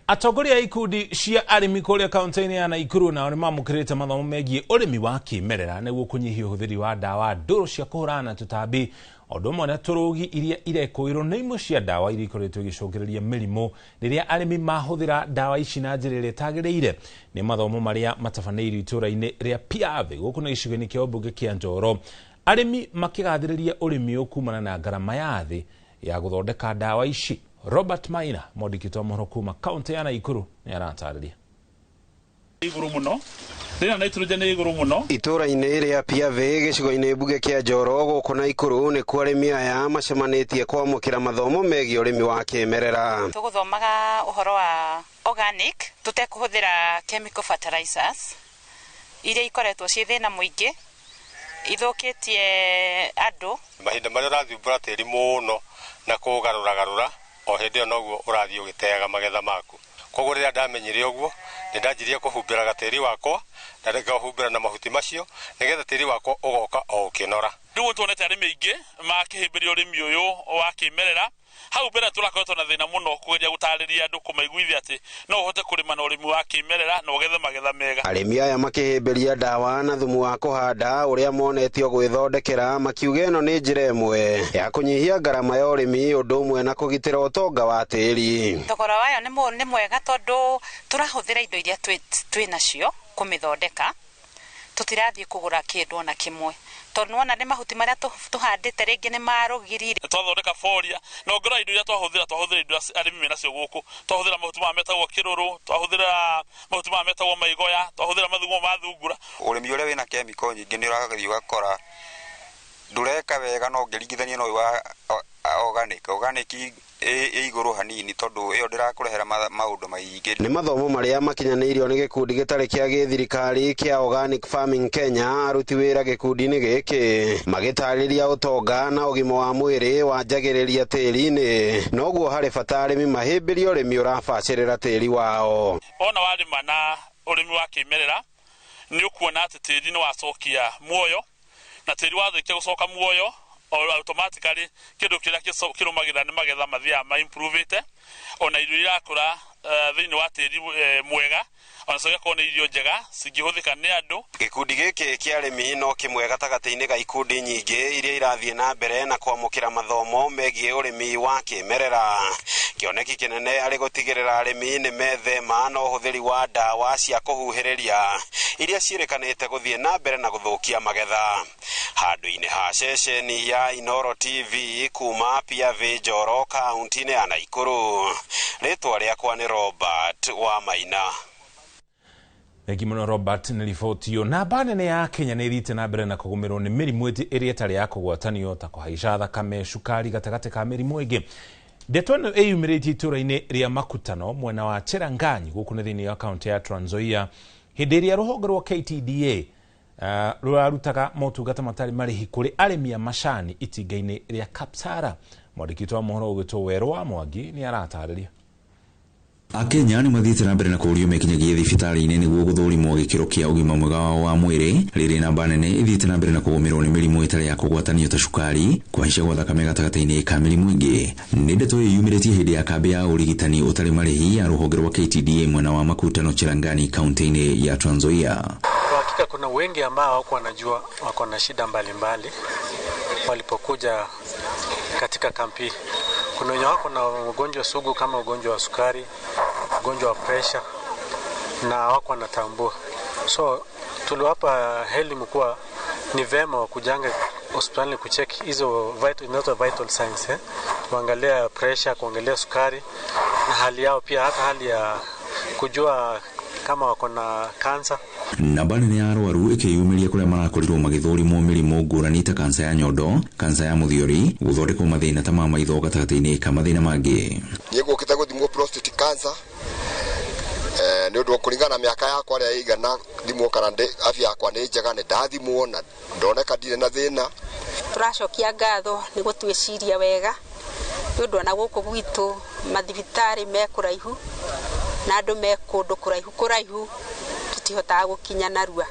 Atongoria a ikundi cia arĩmi kũrĩa kaũntĩ-inĩ ya Naikuru nao nĩ mamũkĩrĩte mathomo megiĩ ũrĩmi wa kĩmerera nĩguo kũnyihia ũhũthĩri wa ndawa ndũrũ cia kũhũrana na tũtambi, o ũndũ ũmwe na tũrũgi iria irekũĩrwo nĩ imwe cia ndawa iria ikoretwo igĩcũngĩrĩria mĩrimũ rĩrĩa arĩmi mahũthĩra ndawa ici na njĩra ĩrĩa ĩtagĩrĩire. Nĩ mathomo marĩa matabanĩirio itũũra-inĩ rĩa Piave gũkũ nĩ gĩcigo-inĩ kĩa ũmbunge kĩa Njoro, arĩmi makĩgathĩrĩria ũrĩmi ũyũ kumana na ngarama ya thĩ ya gũthondeka ndawa ici. Robert Maina, mwandĩki wa mohoro kuma kaũntĩ ya Naikuru, nĩ aratarĩria. Igũrũ mũno thĩna nitrogen nĩ igũrũ mũno. Itũũra-inĩ rĩa Piave gĩcigo-inĩ mbunge kĩa Njoro gũkũ Naikuru nĩkuo arĩmi aya macemanĩtie kwamũkĩra mathomo megiĩ ũrĩmi wa kĩmerera. Tũgũthomaga ũhoro wa organic tũtekũhũthĩra chemical fertilizers iria ikoretwo ciĩ thĩna mũingĩ ithũkĩtie andũ. Mahinda marĩa ũrathumbũra tĩri mũno na kũũgarũragarũra o hĩndĩ ĩyo noguo ũrathiĩ ũgĩteaga magetha maku. Koguo rĩrĩa ndamenyire ũguo nĩ ndanjirie kũhumbĩraga tĩri wakwa na ngaũhumbĩra na mahuti macio nĩgetha tĩri wakwa ũgoka o ũkĩnora. Rĩu tuonete arĩmi aingĩ makĩhĩmbĩria ũrĩmi ũyũ wa kĩmerera. Hau mbere tũrakoretwo na thĩna mũno kũgeria gũtarĩria andũ kũmaiguithia atĩ no ũhote kũrĩma na ũrĩmi wa kĩmerera na ũgethe magetha mega. Arĩmi aya makĩhĩmbĩria ndawa na thumu wa kũhanda ũrĩa monetio gwĩthondekera, makiuga ĩno nĩ njĩra ĩmwe ya kũnyihia ngarama ya ũrĩmi ũndũ ũmwe na kũgitĩra ũtonga wa tĩri. Thogora wayo nĩ mwega tondũ tũrahũthĩra indo iria twĩ nacio kũmĩthondeka, tũtirathiĩ kũgũra kĩndũ ona kĩmwe tondũ nĩwona nĩ mahuti marĩa tũhandĩte rĩngĩ nĩ marũgiri. Twathondeka foria na ũngĩrora indo iria twahũthĩra indo arĩmi menacio gũkũ, twahũthĩra mahuti maya metagwo kĩrũrũ, twahũthĩra mahuti maya metagwo maigoya, twahũthĩra mathugumo ma thungura. Ũrĩmi ũrĩa wĩna kemiko nyingĩ nĩ ũrathiĩ ũgakora ndũreka wega no ũngĩringithania na ũyũ wa organic. Organic ĩ igũrũ hanini tondũ ĩyo ndĩrakũrehera maũndũ maingĩ. Nĩ mathomo marĩa makinyanĩirio nĩ gĩkundi gĩtarĩ kĩa gĩthirikari kĩa Organic Farming Kenya. Aruti wĩra gĩkundi-inĩ gĩkĩ magĩtarĩria ũtonga na ũgima wa mwĩrĩ wanjagĩrĩria tĩri-inĩ, noguo harĩ bata arĩmi mahĩmbĩrie ũrĩmi ũrabacĩrĩra tĩri wao. Ona warĩma na ũrĩmi wa kĩmerera nĩ ũkuona atĩ tĩri nĩ wacokia muoyo, na tĩri wathĩkia gũcoka muoyo automatically kĩndũ kĩrĩa kĩrũmagĩrĩra nĩ magetha mathiaga ma improvete, ona irio irakũra thĩinĩ wa tĩri mwega, ona cigakorwo nĩ irio njega cingĩhũthĩka nĩ andũ. Gĩkundi gĩkĩ kĩa arĩmi no kĩmwe gatagatĩ-inĩ ga ikundi nyingĩ iria irathiĩ na mbere na kwamũkĩra mathomo megiĩ ũrĩmi wa kĩmerera. Kĩoneki kĩnene arĩ gũtigĩrĩra arĩmi nĩ methema na ũhũthĩri wa ndawa cia kũhuhĩrĩria iria ciĩrĩkanĩte gũthiĩ na mbere na gũthũkia magetha. Handũ-inĩ ha ceceni ya Inooro TV kuma Piave Njoro kaunti-inĩ ya Naikuru, rĩtwa rĩakwa nĩ Robert wa Maina. Thengi mũno Robert nĩ riboti ĩyo. Namba nene ya Kenya nĩ ĩthiĩte na mbere na kũgũmĩrwo nĩ mĩrimũ ĩrĩa ĩtarĩ ya kũgwatanio ta kũhaica thakame, cukari gatagatĩ ka mĩrimũ ĩngĩ. Ndeto ĩno ĩyumĩrĩtie itũũra-inĩ rĩa Makutano mwena wa Cheranganyi gũkũ nĩ thĩinĩ wa kaunti ya Trans Nzoia hĩndĩ ĩrĩa rũhonge rwa KTDA rũrarutaga motungata matarĩ marĩhi kũrĩ arĩmi a macani itinga-inĩ rĩa Kapsara. Mwandĩki witũ wa mohoro ũgwĩtwo Werũ wa Mwangi nĩ aratarĩria. Akenya nĩ mathiĩte na mbere na kũũrio mekinyagie thibitarĩ-inĩ nĩguo gũthũrimwo gĩkĩro kĩa ũgima mwega wao wa mwĩrĩ rĩrĩ namba nene ĩthiĩte na mbere na kũgũmĩrwo nĩ mĩrimũ ĩtarĩ ya kũgwatanio ta cukari, kũhaica gwa thakame gatagatĩ-inĩ ka mĩrimũ ĩngĩ. Nĩ ndeto ĩyumĩrĩtie hĩndĩ ya kambĩ ya ũrigitani ũtarĩ marĩhi ya rũhonge rwa KTDA mwena wa Makutano Cherangani kaunti-inĩ ya Trans Nzoia. Kwa hakika kuna wengi ambao hawakuwa wanajua wako na shida mbalimbali walipokuja katika kampi. Kuna wenye wako na ugonjwa sugu kama ugonjwa wa sukari, ugonjwa wa pressure na wako wanatambua. So tuliwapa elimu kuwa ni vema wakujanga hospitali kucheck hizo vital signs, kuangalia pressure, kuangalia sukari na hali yao, pia hata hali ya kujua kama wako na kansa. Namba nene ya arwaru ĩkĩyumĩria kũrĩa marakorirwo magĩthũrimwo mĩrimũ ngũrani ta kansa ya nyondo, kansa ya mũthiori, gũthondekwo mathĩna ta ma maitho gatagatĩ-inĩ ka mathĩna mangĩ. Niĩ ngũkĩte gũthimwo prostate cancer nĩ ũndũ wa kũringana na mĩaka yakwa ũrĩa ĩigana thimwo kana afya yakwa nĩ njega, nĩ ndathimwo na ndoneka ndirĩ na thĩna. Tũracokia ngatho nĩ gũtwĩciria wega nĩ ũndũ ona gũkũ gwitũ mathibitarĩ me kũraihu na andũ me kũndũ kũraihu kũraihu tutihotaga gũkinya narua.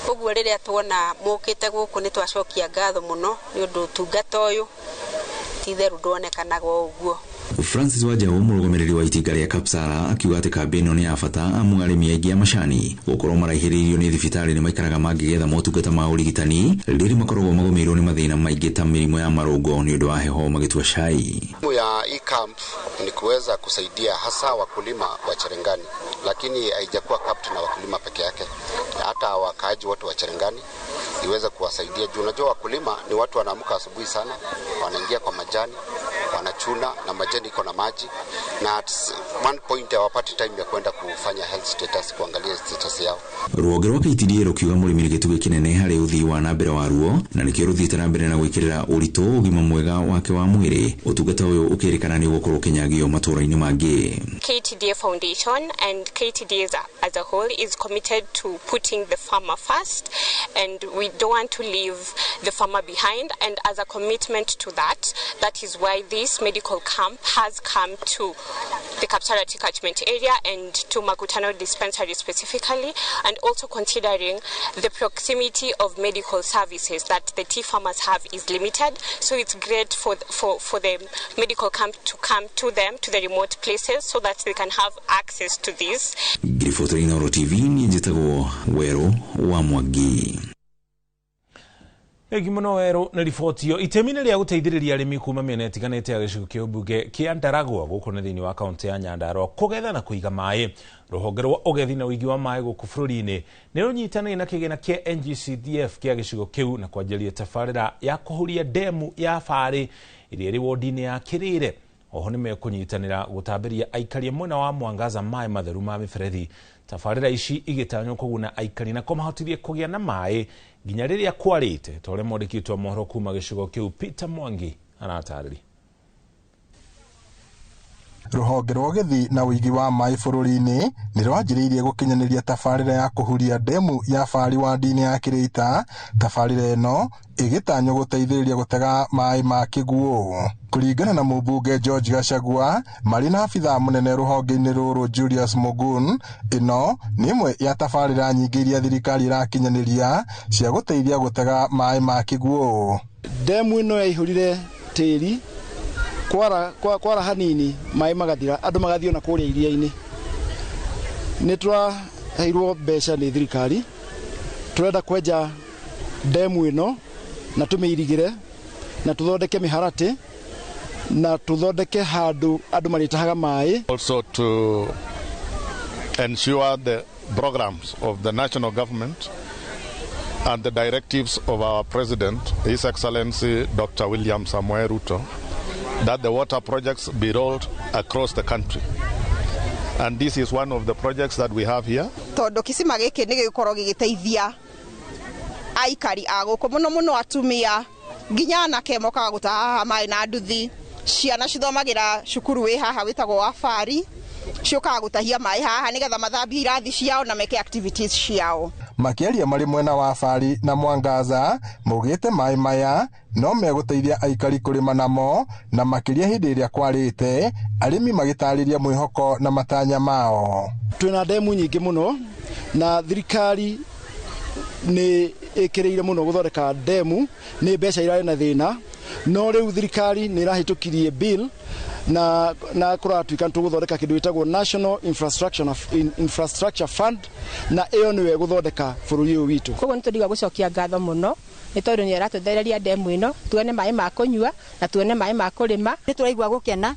Ũguo rĩrĩa tuona mũkĩte gũkũ nĩ twacokia ngatho mũno nĩ ũndũ ũtungata ũyũ ti itherũ ndwonekanaga ũguo. Francis Wanjaũ mũrũgamĩrĩri wa itinga rĩa Kapsara akiuga atĩ kambĩ ĩno nĩ ya bata amu arĩmi aingĩ a macani gũkorwo maraihĩrĩirio nĩ thibitarĩ nĩ maikaraga mangĩgetha motungata ma ũrigitani rĩrĩ makoragwo magũmĩirwo nĩ mathĩna maingĩ ta mĩrimũ ya marũngo nĩ ũndũ wa heho magĩtua cai. Ya e-camp ni kuweza kusaidia hasa wakulima wa Cherangani, lakini haijakuwa capped na wakulima peke yake, hata wakaaji wote wa Cherangani iweze kuwasaidia juu unajua wakulima ni watu wanaamka asubuhi sana, wanaingia kwa majani, wanachuna na majani iko na maji, na at one point hawapati time ya kwenda kufanya health status, kuangalia status yao. Rũhonge rwa KTDA rũkiuga mũrĩmi nĩ gĩtugĩ kĩnene harĩ ũthii wa na mbere wa ruo na nĩkĩo rũthiĩte na mbere na gwĩkĩrĩra ũritũ ũgima mwega wake wa mwĩrĩ. Ũtungata ũyũ ũkĩrĩkana nĩ ũgũkorwo ũkĩnyagio matũũra-inĩ mangĩ. KTDA Foundation and KTDA as a whole is committed to putting the farmer first, and we don't want to leave the farmer behind, and as a commitment to that, that is why this medical camp has come to the Kapsara catchment area and to Makutano dispensary specifically, and also considering the proximity of medical services that the tea farmers have is limited, so it's great for the medical camp to come to them, to the remote places, so that they can have access to this. Ngiribotera Inooro TV niĩ njĩtagwo Werũ wa Mwangi. Thengi mũno Werũ nĩ riboti ĩyo. Itemi-inĩ rĩa gũteithĩrĩria arĩmi kuma mĩena ĩtiganĩte ya gĩcigo kĩa ũmbunge kĩa Ndaragwa gũkũ nĩ thĩinĩ wa kaunti ya Nyandarua kũgetha na kũiga maĩ, rũhonge rwa ũgethi na ũigi wa maĩ gũkũ bũrũri-inĩ nĩ rũnyitanĩire na kĩgĩna kĩa NGCDF kĩa gĩcigo kĩu na kwanjĩrĩria tabarĩra ya kũhuria ndemu ya Barĩ ĩrĩa ĩrĩ wodi-inĩ ya Kĩrĩre. Oho nĩ mekũnyitanĩra gũtambĩria aikari mwena wa Mwangaza maĩ matheru ma mĩberethi. Tabarĩra ici igĩtanywo kũguna aikari na kũmahotithia kũgĩa na maĩ nginya rĩrĩa kwarĩte, ta ũrĩa mwandĩki witũ wa mohoro kuma gĩcigo kĩu Peter Mwangi aratarĩria. Rũhonge rwa ũgethi na ũigi wa maĩ bũrũri-inĩ nĩ rwanjĩrĩirie gũkinyanĩria tabarĩra ya kũhuria ndemu ya Bari wandi-inĩ ya Kĩrĩita. Tabarĩra ĩno ĩgĩtanywo gũteithĩrĩria gũtega maĩ ma kĩguũ. Kũringana na mũmbunge George Gachagua marĩ na abithaa mũnene rũhonge-inĩ rũrũ Julius Mugun, ĩno nĩ ĩmwe ya tabarĩra nyingĩ iria thirikari ĩrakinyanĩria cia gũteithia gũtega maĩ ma kĩguũ. Ndemu ĩno yaihũrire tĩri kwara hanini maĩ magathira andũ magathiĩ ona kũrĩa iria-inĩ. Nĩ tũraheirwo mbeca nĩ thirikari, tũrenda kwenja ndemu ĩno na tũmĩirigĩre na tũthondeke mĩharatĩ na tũthondeke handũ andũ marĩtahaga maĩ. Also to ensure the programs of the national government and the directives of our president, His Excellency Dr. William Samoei Ruto, that the water projects be rolled across the country. And this is one of the projects that we have here. Tondu kisima giki ni gigukorwo gigiteithia aikari a guku muno muno atumia nginya anake mokaga gutaha maĩ na nduthi, ciana cithomagira cukuru wi haha witagwo wa Bari ciukaga gutahia maĩ haha nigetha mathambie irathi ciao na meke activities ciao. Makĩaria marĩ mwena wa Bari na Mwangaza maugĩte maĩ maya no megũteithia aikari kũrĩma namo na makĩria hĩndĩ ĩrĩa kwarĩte, arĩmi magĩtarĩria mwĩhoko na matanya mao. Twĩna ndemu nyingĩ mũno na thirikari nĩ ĩkĩrĩire mũno gũthondeka ndemu, nĩ mbeca irarĩ na thĩna, no rĩu thirikari nĩ ĩrahĩtũkirie bill na kũratuĩka tũgũthondeka kĩndũ gĩtagwo National Infrastructure Fund, na ĩyo nĩyo ĩgũthondeka bũrũri ũyũ witũ. Koguo nĩ tũndigua gũcokia ngatho mũno nĩ tondũ nĩ aratũthereria ndemu ĩno tuone maĩ ma kũnyua na tuone maĩ ma kũrĩma. Nĩ tũraigua gũkena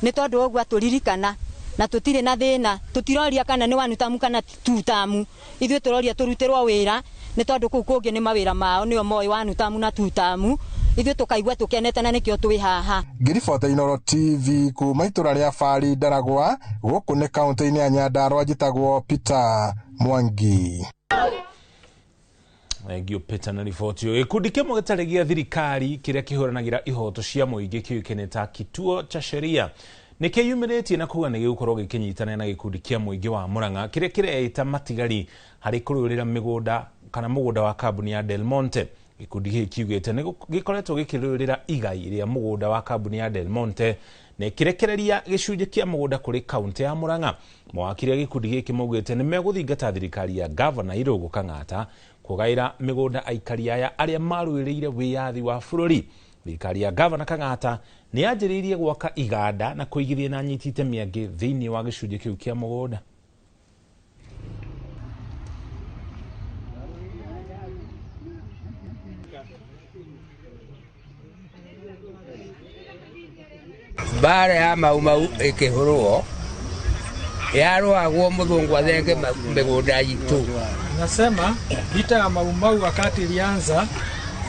nĩ tondũ ũguo atũririkana na tũtirĩ na thĩna, tũtiroria kana nĩ 1 tamu kana 2 tamu, ithuĩ tũroria tũrutĩrwo wĩra nĩ tondũ kũu kũngĩ nĩ mawĩra mao nĩo moĩ 1 tamu na 2 tamu, ithuĩ tũkaigua tũkenete na nĩkĩo twĩ haha. Ngĩribota Inooro TV kuma itũra rĩa Bari Ndaragwa gũkũ nĩ kaũntĩ-inĩ ya Nyandarua, njĩtagwo Peter Mwangi. Thank you Peter na riboti ĩyo. Gĩkundi kĩmwe gĩtarĩ gĩa thirikari kĩrĩa kĩhũranagĩra ihoto cia mũingĩ kĩũĩkaine ta Kituo cha Sheria nĩ kĩyumĩrĩtie na kuga nĩ gĩgũkorwo gĩkĩnyitanĩra na gĩkundi kĩa mũingĩ wa Murang'a kĩrĩa kĩreita matigari harĩ kũrũĩrĩra mĩgũnda kana mũgũnda wa kambuni ya Del Monte. Gĩkundi gĩkĩ kiugĩte nĩ gĩkoretwo gĩkĩrũĩrĩra igai rĩa mũgũnda wa kambuni ya Del Monte na ĩkĩrekereria gĩcunjĩ kĩa mũgũnda kũrĩ kaũntĩ ya Murang'a. Mawakiri a gĩkundi gĩkĩ maugĩte nĩ megũthingata thirikari ya Gavana Irũngũ Kang'ata kũgaĩra mĩgũnda aikari aya arĩa marũĩrĩire wĩyathi wa bũrũri. Thirikari ya Gavana Kang'ata nĩ yanjĩrĩirie gwaka iganda na kũigithia na anyiti itemi angĩ thĩinĩ wa gĩcunjĩ kĩu kĩa mũgũnda. Mbara ya Mau Mau ĩkĩhũrwo yarũagwo mũthũngũ athenge mĩgũnda itũ. Nasema vita ya Mau Mau wakati ilianza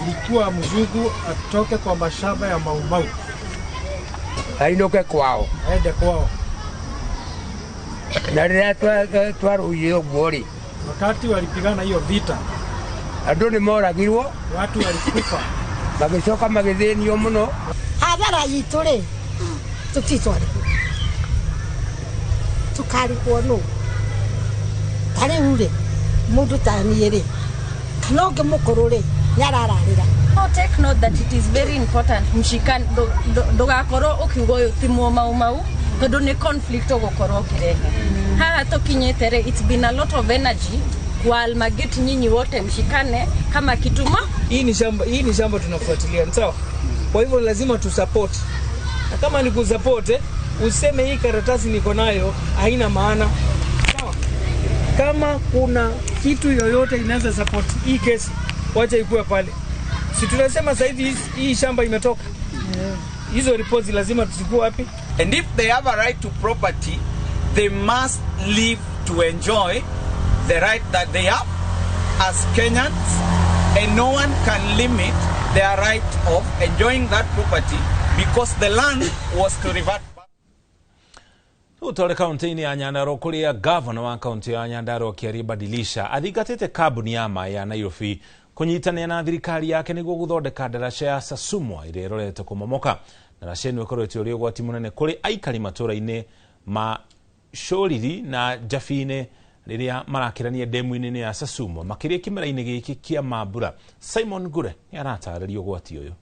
ilikuwa mzungu atoke kwa mashamba ya Mau Mau ainũke kwao, aende kwao. Na rĩrĩa twarũire ũguo rĩ, wakati walipigana hiyo vita andũ nĩ moragirwo, watu walikufa, magĩcoka magĩthĩnio mũno. Hathara itũ rĩ tũtitwarĩhwo, tũkarĩhwo nũ? Ta rĩu rĩ mũndũ ta niĩ rĩ kana ũngĩ mũkũrũ rĩ nĩarararĩra. No, take note that it is very important mshikane, ndũgakorwo ũkiuga ũyũ ti Mau Mau tondũ nĩ conflict ũgũkorwo ũkĩrehe. Haha tũkinyĩte rĩ, it's been a lot of energy kwa Almageti, nyinyi wote mshikane kama kituma. Hii ni shamba tunafuatilia, sawa? Kwa hivyo lazima tusupport. Na kama ni kusupport, useme hii karatasi niko nayo haina maana. Sawa? Kama kuna kitu yoyote inaweza support hii kesi, wacha ikuwe pale. Si tunasema sasa hivi hii shamba imetoka. Hizo reports lazima tuzikuwe wapi? And if they have a right to property, they must live to enjoy the right that they have as Kenyans, and no one can limit their right of enjoying that property because the land was to revert back. Utore kaunti-inĩ ya Nyandarua kũrĩa gavana wa kaunti ya Nyandarua Kĩarie Badilisha athingatĩte kambuni ya maĩ ya Nairobi kũnyitanĩra na thirikari yake nĩguo gũthondeka ndaraca ya Sasumwa ĩrĩa ĩrorete kũmomoka. Ndaraca ĩno ĩkoretwo ĩrĩ ũgwati mũnene kũrĩ aikari matũũra-inĩ ma Shoriri na Jabine rĩrĩa marakĩrania ndemu-inĩ ya Sasumwa, makĩria kĩmera-inĩ gĩkĩ kĩa mambura. Simon Ngure nĩ aratarĩria ũgwati ũyũ.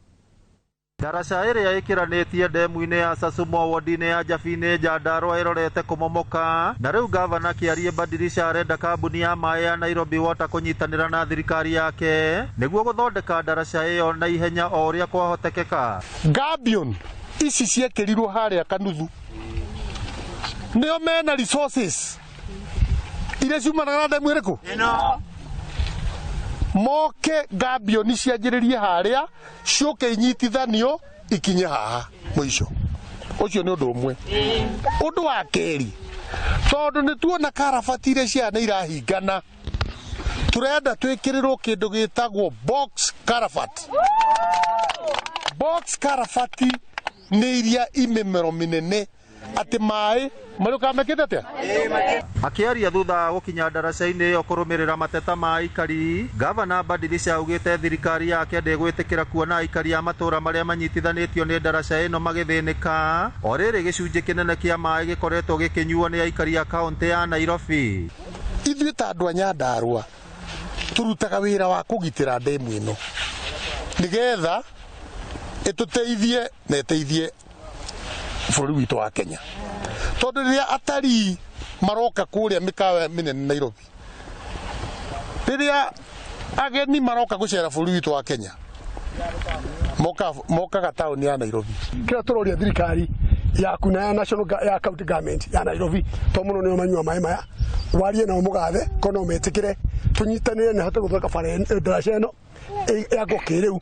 Ndaraca ĩrĩa ĩkĩranĩtie ndemu-inĩ ya Sasumwa wodi-inĩ ya Jabine Nyandarua ĩrorete kũmomoka, na rĩu gavana Kĩarie Badilisha arenda kambuni ya maĩ ya Nairobi Water kũnyitanĩra na thirikari yake nĩguo gũthondeka ndaraca ĩyo na ihenya o ũrĩa kwahotekeka. Gabion ici ciekĩrirwo harĩa Kanuthu nĩo mena resources iria ciumanaga na ndemu ĩrĩkũ moke gabioni cianjĩrĩrie harĩa ciũke inyitithanio ikinye haha mũico. Ũcio nĩ ũndũ ũmwe. Ũndũ wa kerĩ, tondũ nĩ tuona karabati iria ciana irahingana, tũrenda twĩkĩrĩrwo kĩndũ gĩtagwo box carabat. Box karabati nĩ iria imĩmero mĩnene atĩ maĩ marĩũkaga mekĩte atĩa. Akĩaria thutha wa gũkinya ndaraca-inĩ ĩyo kũrũmĩrĩra mateta ma aikari, gavana Badilisha augĩte thirikari yake ndĩgwĩtĩkĩra kuona aikari a matũũra marĩa manyitithanĩtio nĩ ndaraca ĩno magĩthĩnĩka, o rĩrĩ gĩcunjĩ kĩnene kĩa maĩ gĩkoretwo gĩkĩnyuo nĩ aikari a kaũntĩ ya Nairobi. Ithuĩ ta andũ a Nyandarua tũrutaga wĩra wa kũgitĩra ndemu ĩno nĩgetha ĩtũteithie na ĩteithie bũrũri witũ wa Kenya, tondũ rĩrĩa atarii maroka kũrĩa mĩkawa mĩnene Nairobi, rĩrĩa ageni maroka gũcera bũrũri witũ wa Kenya, mokaga taũni ya Nairobi. Kĩrĩa tũroria thirikari yaku na ya national ya county government ya Nairobi, to mũno nĩo manyua maĩ maya, warie nao mũgathe ko no metĩkĩre tũnyitanĩre na hote gũthondeka bara ndaraca ĩno yakwo kĩrĩu,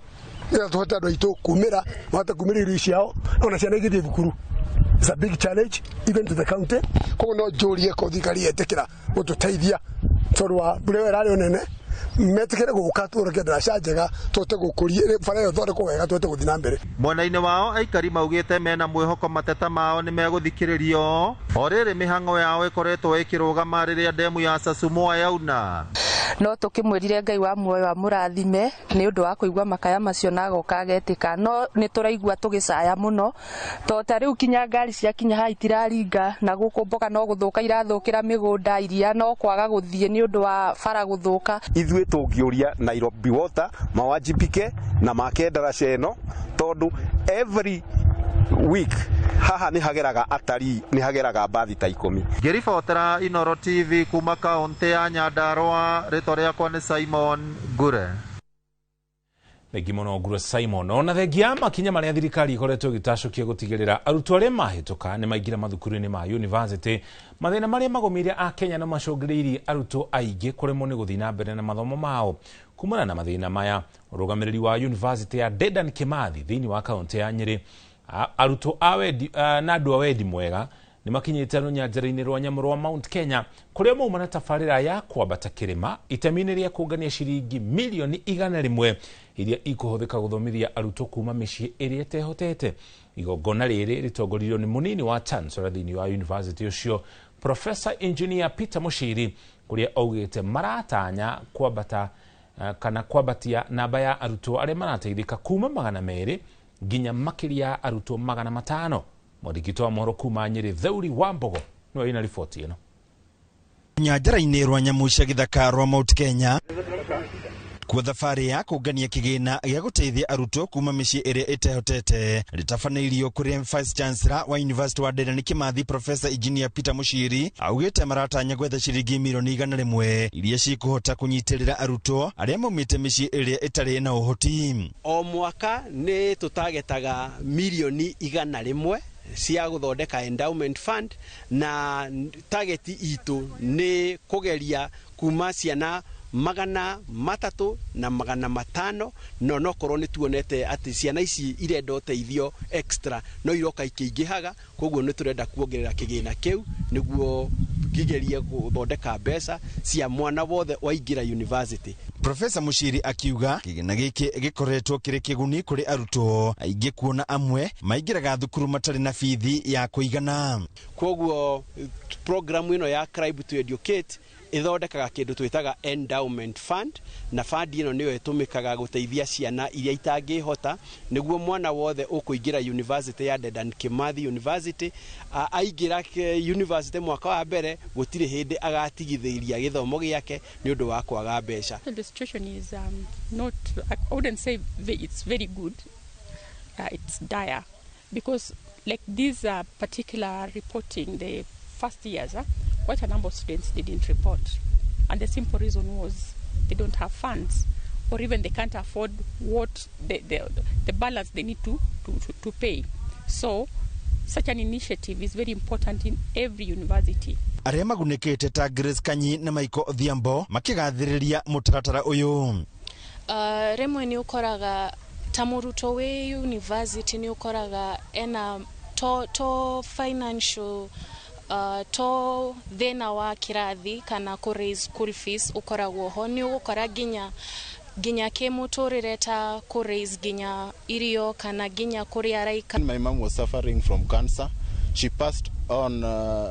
nĩgetha tũhote andũ aitũ kumĩra, mahote kumĩra irio ciao ona ciana igĩthiĩ thukuru. It's a big challenge even to the county. Koguo no njũrie ko thirikari yetĩkĩra gũtũteithia tondũ wa mbura ĩyo ĩrarĩ o nene, metĩkĩre gũka tũthondeke ndaraca njega, tũhote gũkũria bara ĩyo ĩthondekwo wega, tũhote gũthiĩ na mbere. Mwena-inĩ wao aikari maugĩte mena mwĩhoko mateta mao nĩ megũthikĩrĩrio, o rĩrĩ mĩhang'o yao ĩkoretwo ĩkĩrũgama rĩrĩa ndemu ya Sasumwa yauna. No tũkĩmwĩrire Ngai wa muoyo amũrathime nĩ ũndũ wa kũigua makaya macio na agoka agetĩka, no nĩ tũraigua tũgĩcaya mũno to ta rĩu kinya ngari ciakinya haha itiraringa, na gũkũ mboga no gũthũka irathũkĩra mĩgũnda, iria no kwaga gũthiĩ nĩ ũndũ wa bara gũthũka. Ithuĩ tũngĩũria Nairobi Water mawajibike na make ndaraca ĩno, tondũ every week haha nĩ hageraga atarii, nĩ hageraga mbathi ta 10. Ngĩribotera Inoro TV kuma kaũntĩ ya Nyandarua, rĩtwa rĩakwa nĩ Simon Ngure. Thengi mũno Ngure Simon. Ona thengia makinya marĩa thirikari ĩkoretwo ĩgĩtacũkia gũtigĩrĩra arutwo arĩa mahĩtũka nĩ maingĩra mathukuru-inĩ ma university, mathĩna marĩa magũmĩire a Kenya no macũngĩrĩirie arutwo aingĩ kũremwo nĩ gũthiĩ na mbere na mathomo mao. Kumana na mathĩna maya, ũrũgamĩrĩri wa university ya Dedan Kimathi thĩinĩ wa kaũntĩ ya Nyĩrĩ, arutwo a wendi na andũ a wendi mwega nĩ makinyĩte rũnyanjara-inĩ rwa nyamũ rwa Mount Kenya kũrĩa mauma na tabarĩra ya kwambata kĩrĩma itemi-inĩ rĩa kũngania ciringi milioni 100 iria ikũhũthĩka gũthomithia arutwo kuma mĩciĩ ĩrĩa ĩtehotete. Igongona rĩrĩ rĩtongoririo nĩ mũnini wa Chancellor thĩinĩ wa university ũcio Professor Engineer Peter Mushiri, kũrĩa augĩte maratanya kwambata kana kwambatia namba ya arutwo arĩa marateithĩka kuma 200 nginya makĩria ya arutwo 500. Mwandĩki wa mohoro kuma Nyĩrĩ Theuri wa Mbogo nĩwe wĩna riboti ĩno. Nyanjara-inĩ rwa nyamũ cia gĩthaka rwa Mount Kenya kuo thabarĩ ya kũngania kĩgĩna gĩa gũteithia arutwo kuma mĩciĩ ĩrĩa ĩtehotete rĩtabanĩirio kũrĩ Vice Chancellor wa University wa Dedan Kimathi Professor Engineer Peter Mushiri augĩte maratanya gwetha ciringi milioni 100 iria cikũhota kũnyitĩrĩra arutwo arĩa maumĩte mĩciĩ ĩrĩa ĩtarĩ na ũhoti. O mwaka nĩ tũtagetaga milioni 100 cia gũthondeka endowment fund, na target itũ nĩ kũgeria kuma ciana 300 na 500, no nokorwo nĩ tuonete atĩ ciana ici irenda ũteithio extra no iroka ikĩingĩhaga, koguo nĩ tũrenda kuongerera kĩgĩna kĩu nĩguo kigerie gũthondeka mbeca cia mwana wothe waingĩra university. Professor Mushiri akiuga kĩgĩna gĩkĩ gĩkoretwo kĩrĩ kĩguni kũrĩ arutwo aingĩ kuona amwe maingĩraga thukuru matarĩ na bithi ya kũigana. Koguo programu ĩno ya Climb to Educate Ĩthondekaga kĩndũ twĩtaga endowment fund, na fund ĩno nĩyo ĩtũmĩkaga gũteithia ciana iria itangĩhota, nĩguo mwana wothe ũkũingĩra university ya Dedan Kimathi University, aingĩra university mwaka wa mbere gũtirĩ hĩndĩ agatigithĩria gĩthomo gĩake nĩ ũndũ wa kwaga mbeca. The situation is not, I wouldn't say it's very good. It's dire because like this particular reporting, the first years, quite a number of students didn't report. And the simple reason was they don't have funds, or even they can't afford what the balance they need to pay. So such an initiative is very important in every university. Arĩa magunĩkĩte ta Grace Kanyi na Michael Odhiambo makĩgathĩrĩria mũtaratara ũyũ. Rĩmwe nĩ ũkoraga ta mũrutwo wĩ university nĩ ũkoraga ena to financial to thĩna wa kĩrathi kana kũ raise school fees ũkoragwo ho. Nĩ ũgũkora nginya kĩmũtũrĩre ta kũ raise nginya irio kana nginya kũrĩa araika. My mom was suffering from cancer. She passed on,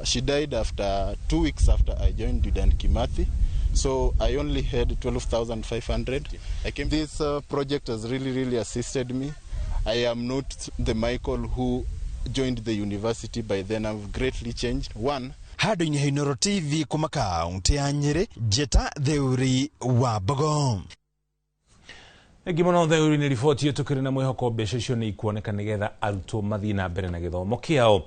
she died after 2 weeks after I joined Dedan Kimathi. So I only had 12,500. I came. This project has really, really assisted me. I am not the Michael who joined the university by then. I've greatly changed. One. Handũ-inĩ ha Inooro TV kuma kaunti ya Nyĩrĩ, Njĩta Theuri wa Mbogo. Thengi mũno Theuri nĩ riboti ĩyo, tũkĩrĩ na mwĩhoko mbeca icio nĩ ikuoneka nĩgetha arutwo mathiĩ na mbere na gĩthomo kĩao.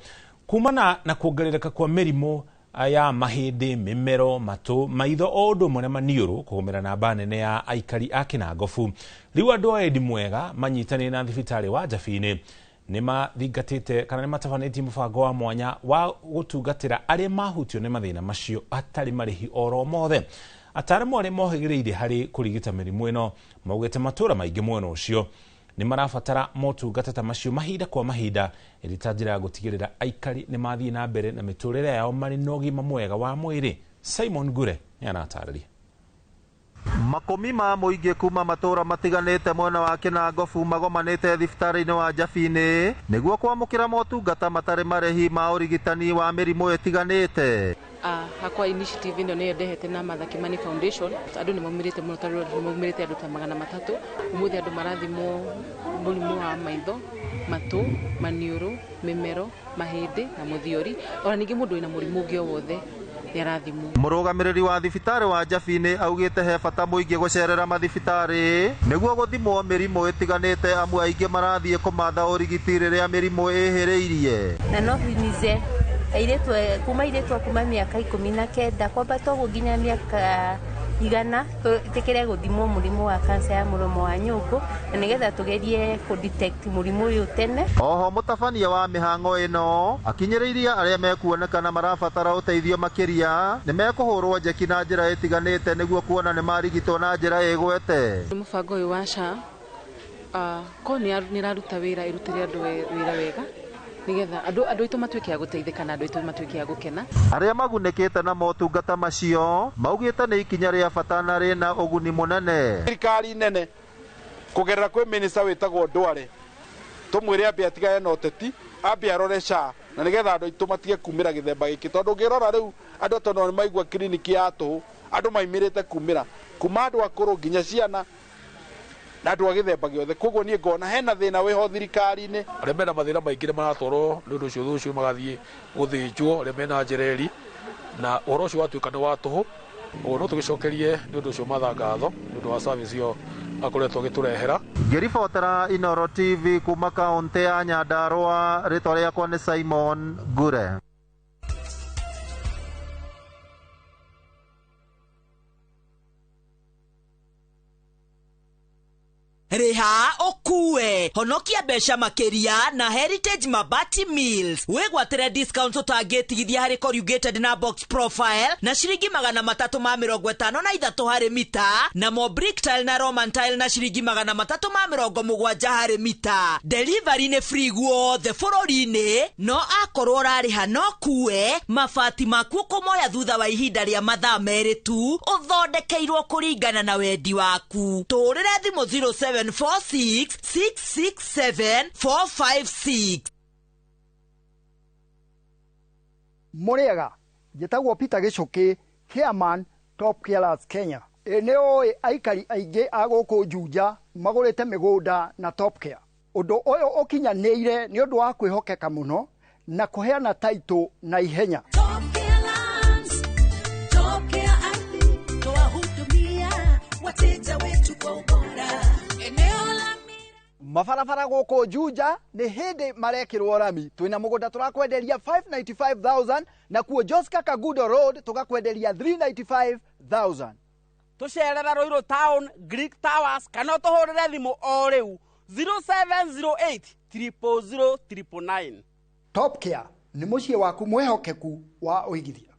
Kumana na kuongerereka kwa mĩrimũ ya mahĩndĩ, mĩmero, matũ, maitho o ũndũ ũmwe na maniũrũ kũgũmĩra namba nene ya aikari a Kĩnangobu. Rĩu andũ a Endi Mwega manyitanĩire na thibitarĩ wa Njabini nĩ mathingatĩte kana nĩ matabanĩtie mũbango wa mwanya wa gũtungatĩra arĩa mahutio nĩ mathĩna macio hatarĩ marĩhi oro mothe. Ataaramu arĩa mohĩgĩrĩire harĩ kũrigita mĩrimũ ĩno maugĩte matũũra maingĩ mwena ũcio nĩ marabatara motungata ta macio mahinda kwa mahinda, ĩrĩ ta njĩra ya gũtigĩrĩra aikari nĩ mathiĩ na mbere na mĩtũrĩre yao marĩ na ũgima mwega wa mwĩrĩ. Simon Ngure nĩ aratarĩria. Makũmi ma mũingĩ kuma matũũra matiganĩte mwena wa Kĩnangobu magomanĩte thibitarĩ-inĩ wa Njabini nĩguo kwamũkĩra motungata matarĩ marĩhi ma ũrigitani wa mĩrimũ ĩtiganĩte. Hakwa initiative ĩno nĩyo ndehete na Martha Kimani Foundation. Andũ nĩ maumĩrĩte mũno, tondũ nĩ maumĩrĩte andũ ta 300. Ũmũthĩ andũ marathimwo mũrimũ wa maitho, matũ, maniũrũ, mĩmero, mahĩndĩ na mũthiori. Ona ningĩ mũndũ wĩna mũrimũ ũngĩ o wothe nĩarathimwo. Mũrũgamĩrĩri wa thibitarĩ wa Njabini augĩte he bata mũingĩ gũcerera mathibitarĩ nĩguo gũthimwo mĩrimũ ĩtiganĩte, amu aingĩ marathiĩ kũmatha ũrigiti rĩrĩa mĩrimũ ĩhĩrĩirie. Na no himize airĩtu kuma airĩtu kuma mĩaka 19 kwambata ũguo nginya mĩaka 100 tũĩtĩkĩre gũthimwo mũrimũ wa kanca ya mũromo wa nyũngũ, na nĩgetha tũgerie kũ detect mũrimũ ũyũ tene. Oho mũtabania wa mĩhang'o ĩno akinyĩrĩirie arĩa mekuonekana marabatara ũteithio makĩria nĩ mekũhũrwo njeki na njĩra ĩtiganĩte nĩguo kuona nĩ marigitwo na njĩra ĩgwete. Mũbango ũyũ wa SHA ko nĩ ĩraruta wĩra, ĩrutĩre andũ wĩra wega nigetha andũ aitũ matuĩke a gũteithĩka na andũ aitũ matuĩke a gũkena. Arĩa magunĩkĩte na motungata macio maugĩte nĩ ikinya rĩa bata na rĩna ũguni mũnene. Thirikari nene kũgerera kwĩ minista wĩtagwo Ndware tũmwĩre ambe atigane na ũteti, ambe arore SHA na nĩgetha andũ aitũ matige kumĩra gĩthemba gĩkĩ, tondũ ũngĩrora rĩu andũ tondũ nĩ maigua kiriniki ya tũhũ, andũ maimĩrĩte kumĩra kuma andũ akũrũ nginya ciana na andũ a gĩthemba gĩothe. Koguo niĩ ngona hena thĩna wĩho thirikari-inĩ. Arĩa mena mathĩna maingĩ nĩ maratwarwo nĩ ũndũ ũcio ũcio magathiĩ gũthĩnjwo, arĩa mena njereri, na ũhoro ũcio watuĩka nĩ wa tũhũ. Ũguo no tũgĩcokerie nĩ ũndũ ũcio Martha ngatho nĩ ũndũ wa service ĩyo akoretwo agĩtũrehera. Ngĩribotera Inooro TV kuma kaũntĩ ya Nyandarũa, rĩtwa rĩakwa nĩ Simon Ngure. Rĩha ũkue honokia mbeca makĩria na Heritage Mabati Mills. Wĩgwatĩre discount ũtangĩtigithia harĩ corrugated na box profile na ciringi 353 harĩ mita, na mo brick tile na Roman tile na ciringi 370 harĩ mita. Delivery nĩ free guothe bũrũri-inĩ, no akorwo ũrarĩha no kue mabati maku ũkũmoya thutha wa ihinda rĩa mathaa 2 tu, ũthondekeirwo kũringana na wendi waku. Tũhũrĩre thimũ 07 746 667 456. Mũrĩega, njĩtagwo Peter Gĩcũkĩ, chairman Top Care Kenya. Ĩ nĩ ũĩ aikari aingĩ a gũkũ Juja magũrĩte mĩgũnda na Top Care. Ũndũ ũyũ ũkinyanĩire nĩ ũndũ wa kwĩhokeka mũno na kũheana taitũ na ihenya. Top Care Ardhi twahudumia wateja wetu kwa ubora. Eneo la Mabarabara gũkũ Juja nĩ hĩndĩ marekĩrwo rami. Twĩna mũgũnda tũrakwenderia 595,000 na kuo Joska Kagudo Road tũgakwenderia 395,000. Tũcerere Ruiru Town, Greek Towers kana ũtũhũrĩre thimũ o rĩu 0708 000 999. Top Care nĩ mũciĩ waku mwĩhokeku wa ũigithia.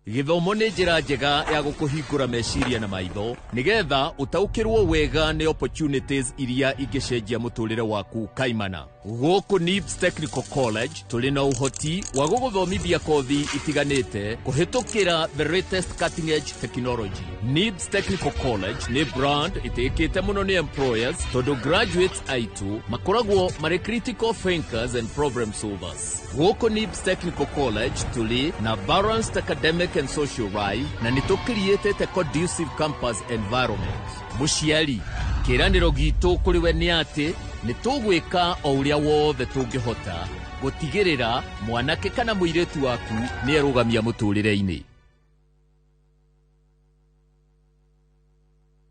Gĩthomo nĩ njĩra njega ya gũkũhingũra meciria na maitho nĩgetha ũtaũkĩrwo wega nĩ opportunities iria ingĩcenjia mũtũrĩre waku kaimana. Gũkũ NIBS Technical College tũrĩ na ũhoti wa gũgũthomithia kothi itiganĩte kũhĩtũkĩra the latest cutting edge technology. NIBS Technical College nĩ brand ĩtĩkĩte mũno nĩ employers tondũ graduates aitũ makoragwo marĩ critical thinkers and problem solvers. Gũkũ NIBS Technical College tũrĩ na balanced academic and social life na nĩ tũkiriĩtĩte conducive campus environment. Mũciari, kĩĩranĩro gitũ kũrĩ we nĩ atĩ nĩ tũgwĩka o ũrĩa wothe tũngĩhota gũtigĩrĩra mwanake kana mũirĩtu waku nĩ erũgamia mũtũrĩre-inĩ.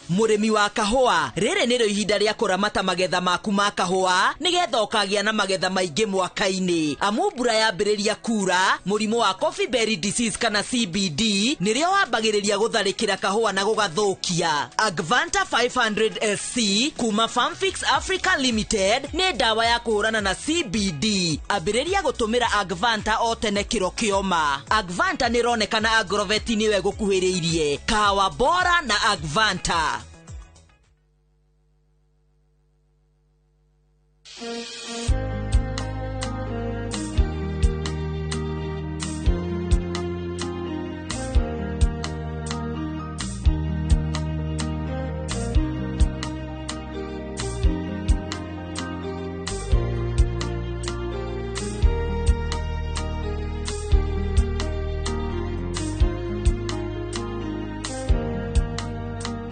Mũrĩmi wa kahũa, rĩrĩ nĩrĩo ihinda rĩa kũramata magetha maku ma kahũa nĩgetha ũkagĩa na magetha maingĩ mwaka-inĩ. Amu mbura yambĩrĩria kura, mũrimũ wa coffee berry disease kana CBD nĩrĩo wambagĩrĩria gũtharĩkĩra kahũa na gũgathũkia. Agvanta 500 SC kuma Farmfix Africa Limited nĩ ndawa ya kũhũrana na CBD. Ambĩrĩria gũtũmĩra Agvanta o tene kĩro kĩoma. Agvanta nĩronekana Agrovet nĩwe gũkuhĩrĩirie. Kahawa bora na Agvanta.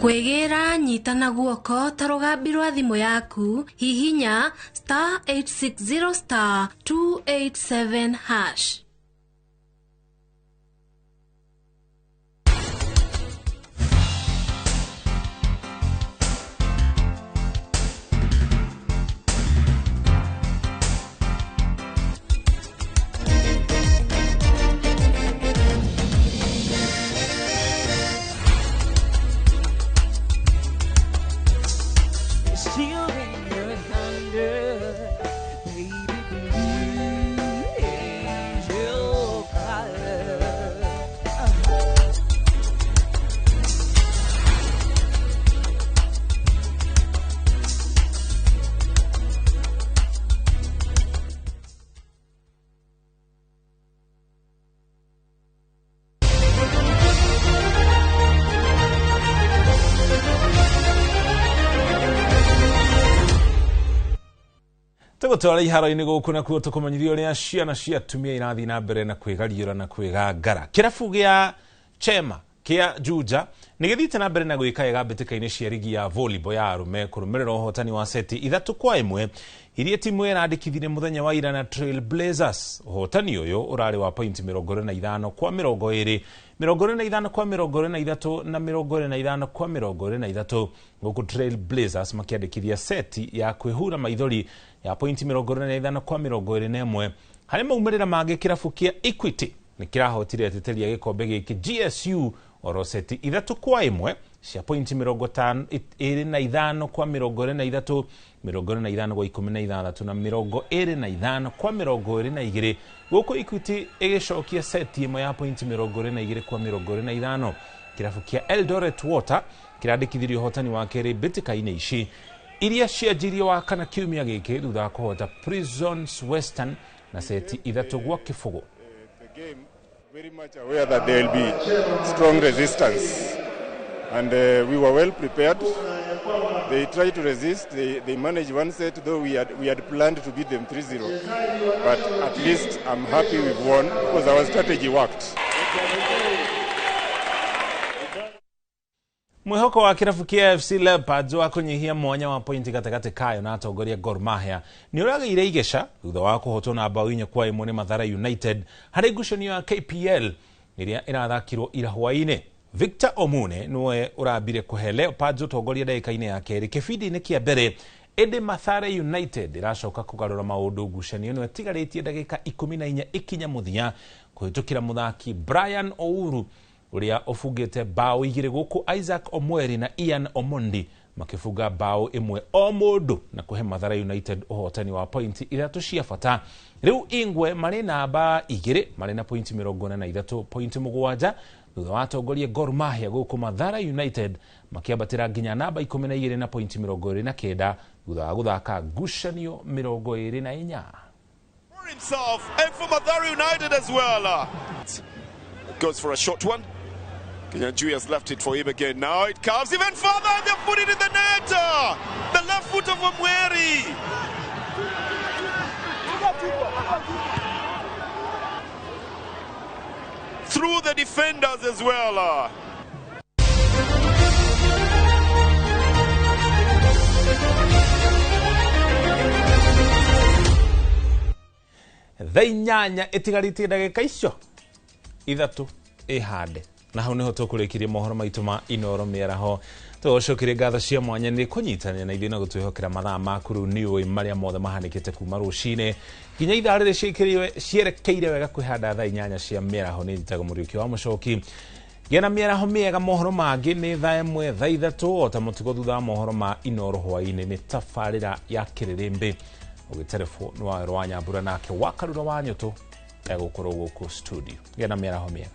Kwĩgĩra nyita na guoko ta rũgambi rwa thimũ yaku hihinya star 860 star 287 hash. Tũgũtwara iharo-inĩ gũkũ nakuo tũkũmenyithia ũrĩa ciana cia atumia irathiĩ na mbere na kwĩgariũra na kwĩgangara. Kĩrabu gĩa Chema kĩa Juja nĩ gĩthiĩte na mbere na gwĩka wega mbĩtĩka-inĩ cia rigi ya volleyball ya arũme kũrũmĩrĩra ũhotani wa seti 3-1 iria timu ĩrandĩkithirie mũthenya wa ira na Trail Blazers. Ũhotani ũyũ ũrarĩ wa pointi 25 kwa 20, 25 kwa 23 na 25 kwa 23, gũkũ Trail Blazers makĩandĩkithia seti ya kwĩhura maithori ya pointi 25 kwa 21. Harĩ maumĩrĩra mangĩ, kĩrabu kĩa Equity nĩ kĩrahotire ateteri a gĩkombe gĩkĩ GSU oro seti 3-1 cia pointi 25 kwa 23, 25 kwa 16 na 25 kwa 22, gũkũ Equity ĩgĩcokia seti ĩmwe ya pointi 22 kwa 25. Kĩrabu kĩa Eldoret Water kĩrandĩkithirie ũhotani wa kerĩ mbĩtĩka-inĩ ici iria cianjirie wa kana kiumia gĩkĩ thutha wa kũhota Prisons Western na seti 3-0. Very much aware that there will be strong resistance, and we were well prepared. They tried to resist. They managed one set, though we had planned to beat them 3-0. But at least I'm happy we've won because our strategy worked. Mwihoko wa kirabu kia FC Leopards wa kunyihia mwanya wa pointi gatagatĩ kayo na atongoria Gor Mahia nĩ ũragĩire igeca thutha wa kũhotwo na bao 4-1 nĩ Mathare United harĩ ngucanio ya KPL ĩrĩa ĩrathakirwo ira hwaĩ-inĩ. Victor Omune nĩwe ũrambire kũhe Leopards ũtongoria ndagĩka-inĩ ya kerĩ kĩbindi-inĩ kĩa mbere, ĩndĩ Mathare United ĩracoka kũgarũra maũndũ ngucanio ĩno ĩtigarĩtie ndagĩka 14 ikinya mũthia kũhĩtũkĩra mũthaki Brian Ouru uria ũbungĩte bao 2 gũkũ Isaac Omweri na Ian Omondi makĩbunga bao 1 o mũndũ na kũhe Mathare United ũhotani wa pointi 3 cia bata. Rĩu Ingwe marĩ namba 2 marĩ na pointi 43 pointi 7 thutha wa atongoria Gor Mahia gũkũ Mathare United makĩambatĩra nginya namba 12 na pointi 29 thutha wa gũthaka ngucanio 24. For himself and for Mathare United as well. Goes for a short one. Kinyanjui has left it for him again. Now it comes even further and they put it in the net. The left foot of Omweri. Through the defenders as well. Thaa 8 ĩtigarĩtie ndagĩka icio 3 ĩhande na hau niho tũkũrĩkĩria mohoro maitũ ma Inoro mĩaraho. Tũgũcokeria ngatho cia mwanya nĩ kũnyitanĩra na ithuĩ na gũtwĩhokera mathaa maku rĩu nĩ ũĩ marĩa mothe mahanĩkĩte kuma rũcinĩ nginya ithaa rĩrĩ cierekeire wega kwĩhanda thaa 8 cia mĩaraho. Nĩ njĩtagwo Mũriũki wa Mũcoki. Gĩa na mĩaraho mĩega. Mohoro mangĩ nĩ thaa 1 thaa 3 o ta mũtugo thutha wa mohoro ma Inoro hwaĩ-inĩ nĩ tabarĩra ya Kĩrĩrĩmbĩ. Ũgĩterebwo nĩ Wawerũ wa Nyambura nake Wakarura wa Nyũtũ egũkorwo gũkũ studio. Gĩa na mĩaraho mĩega.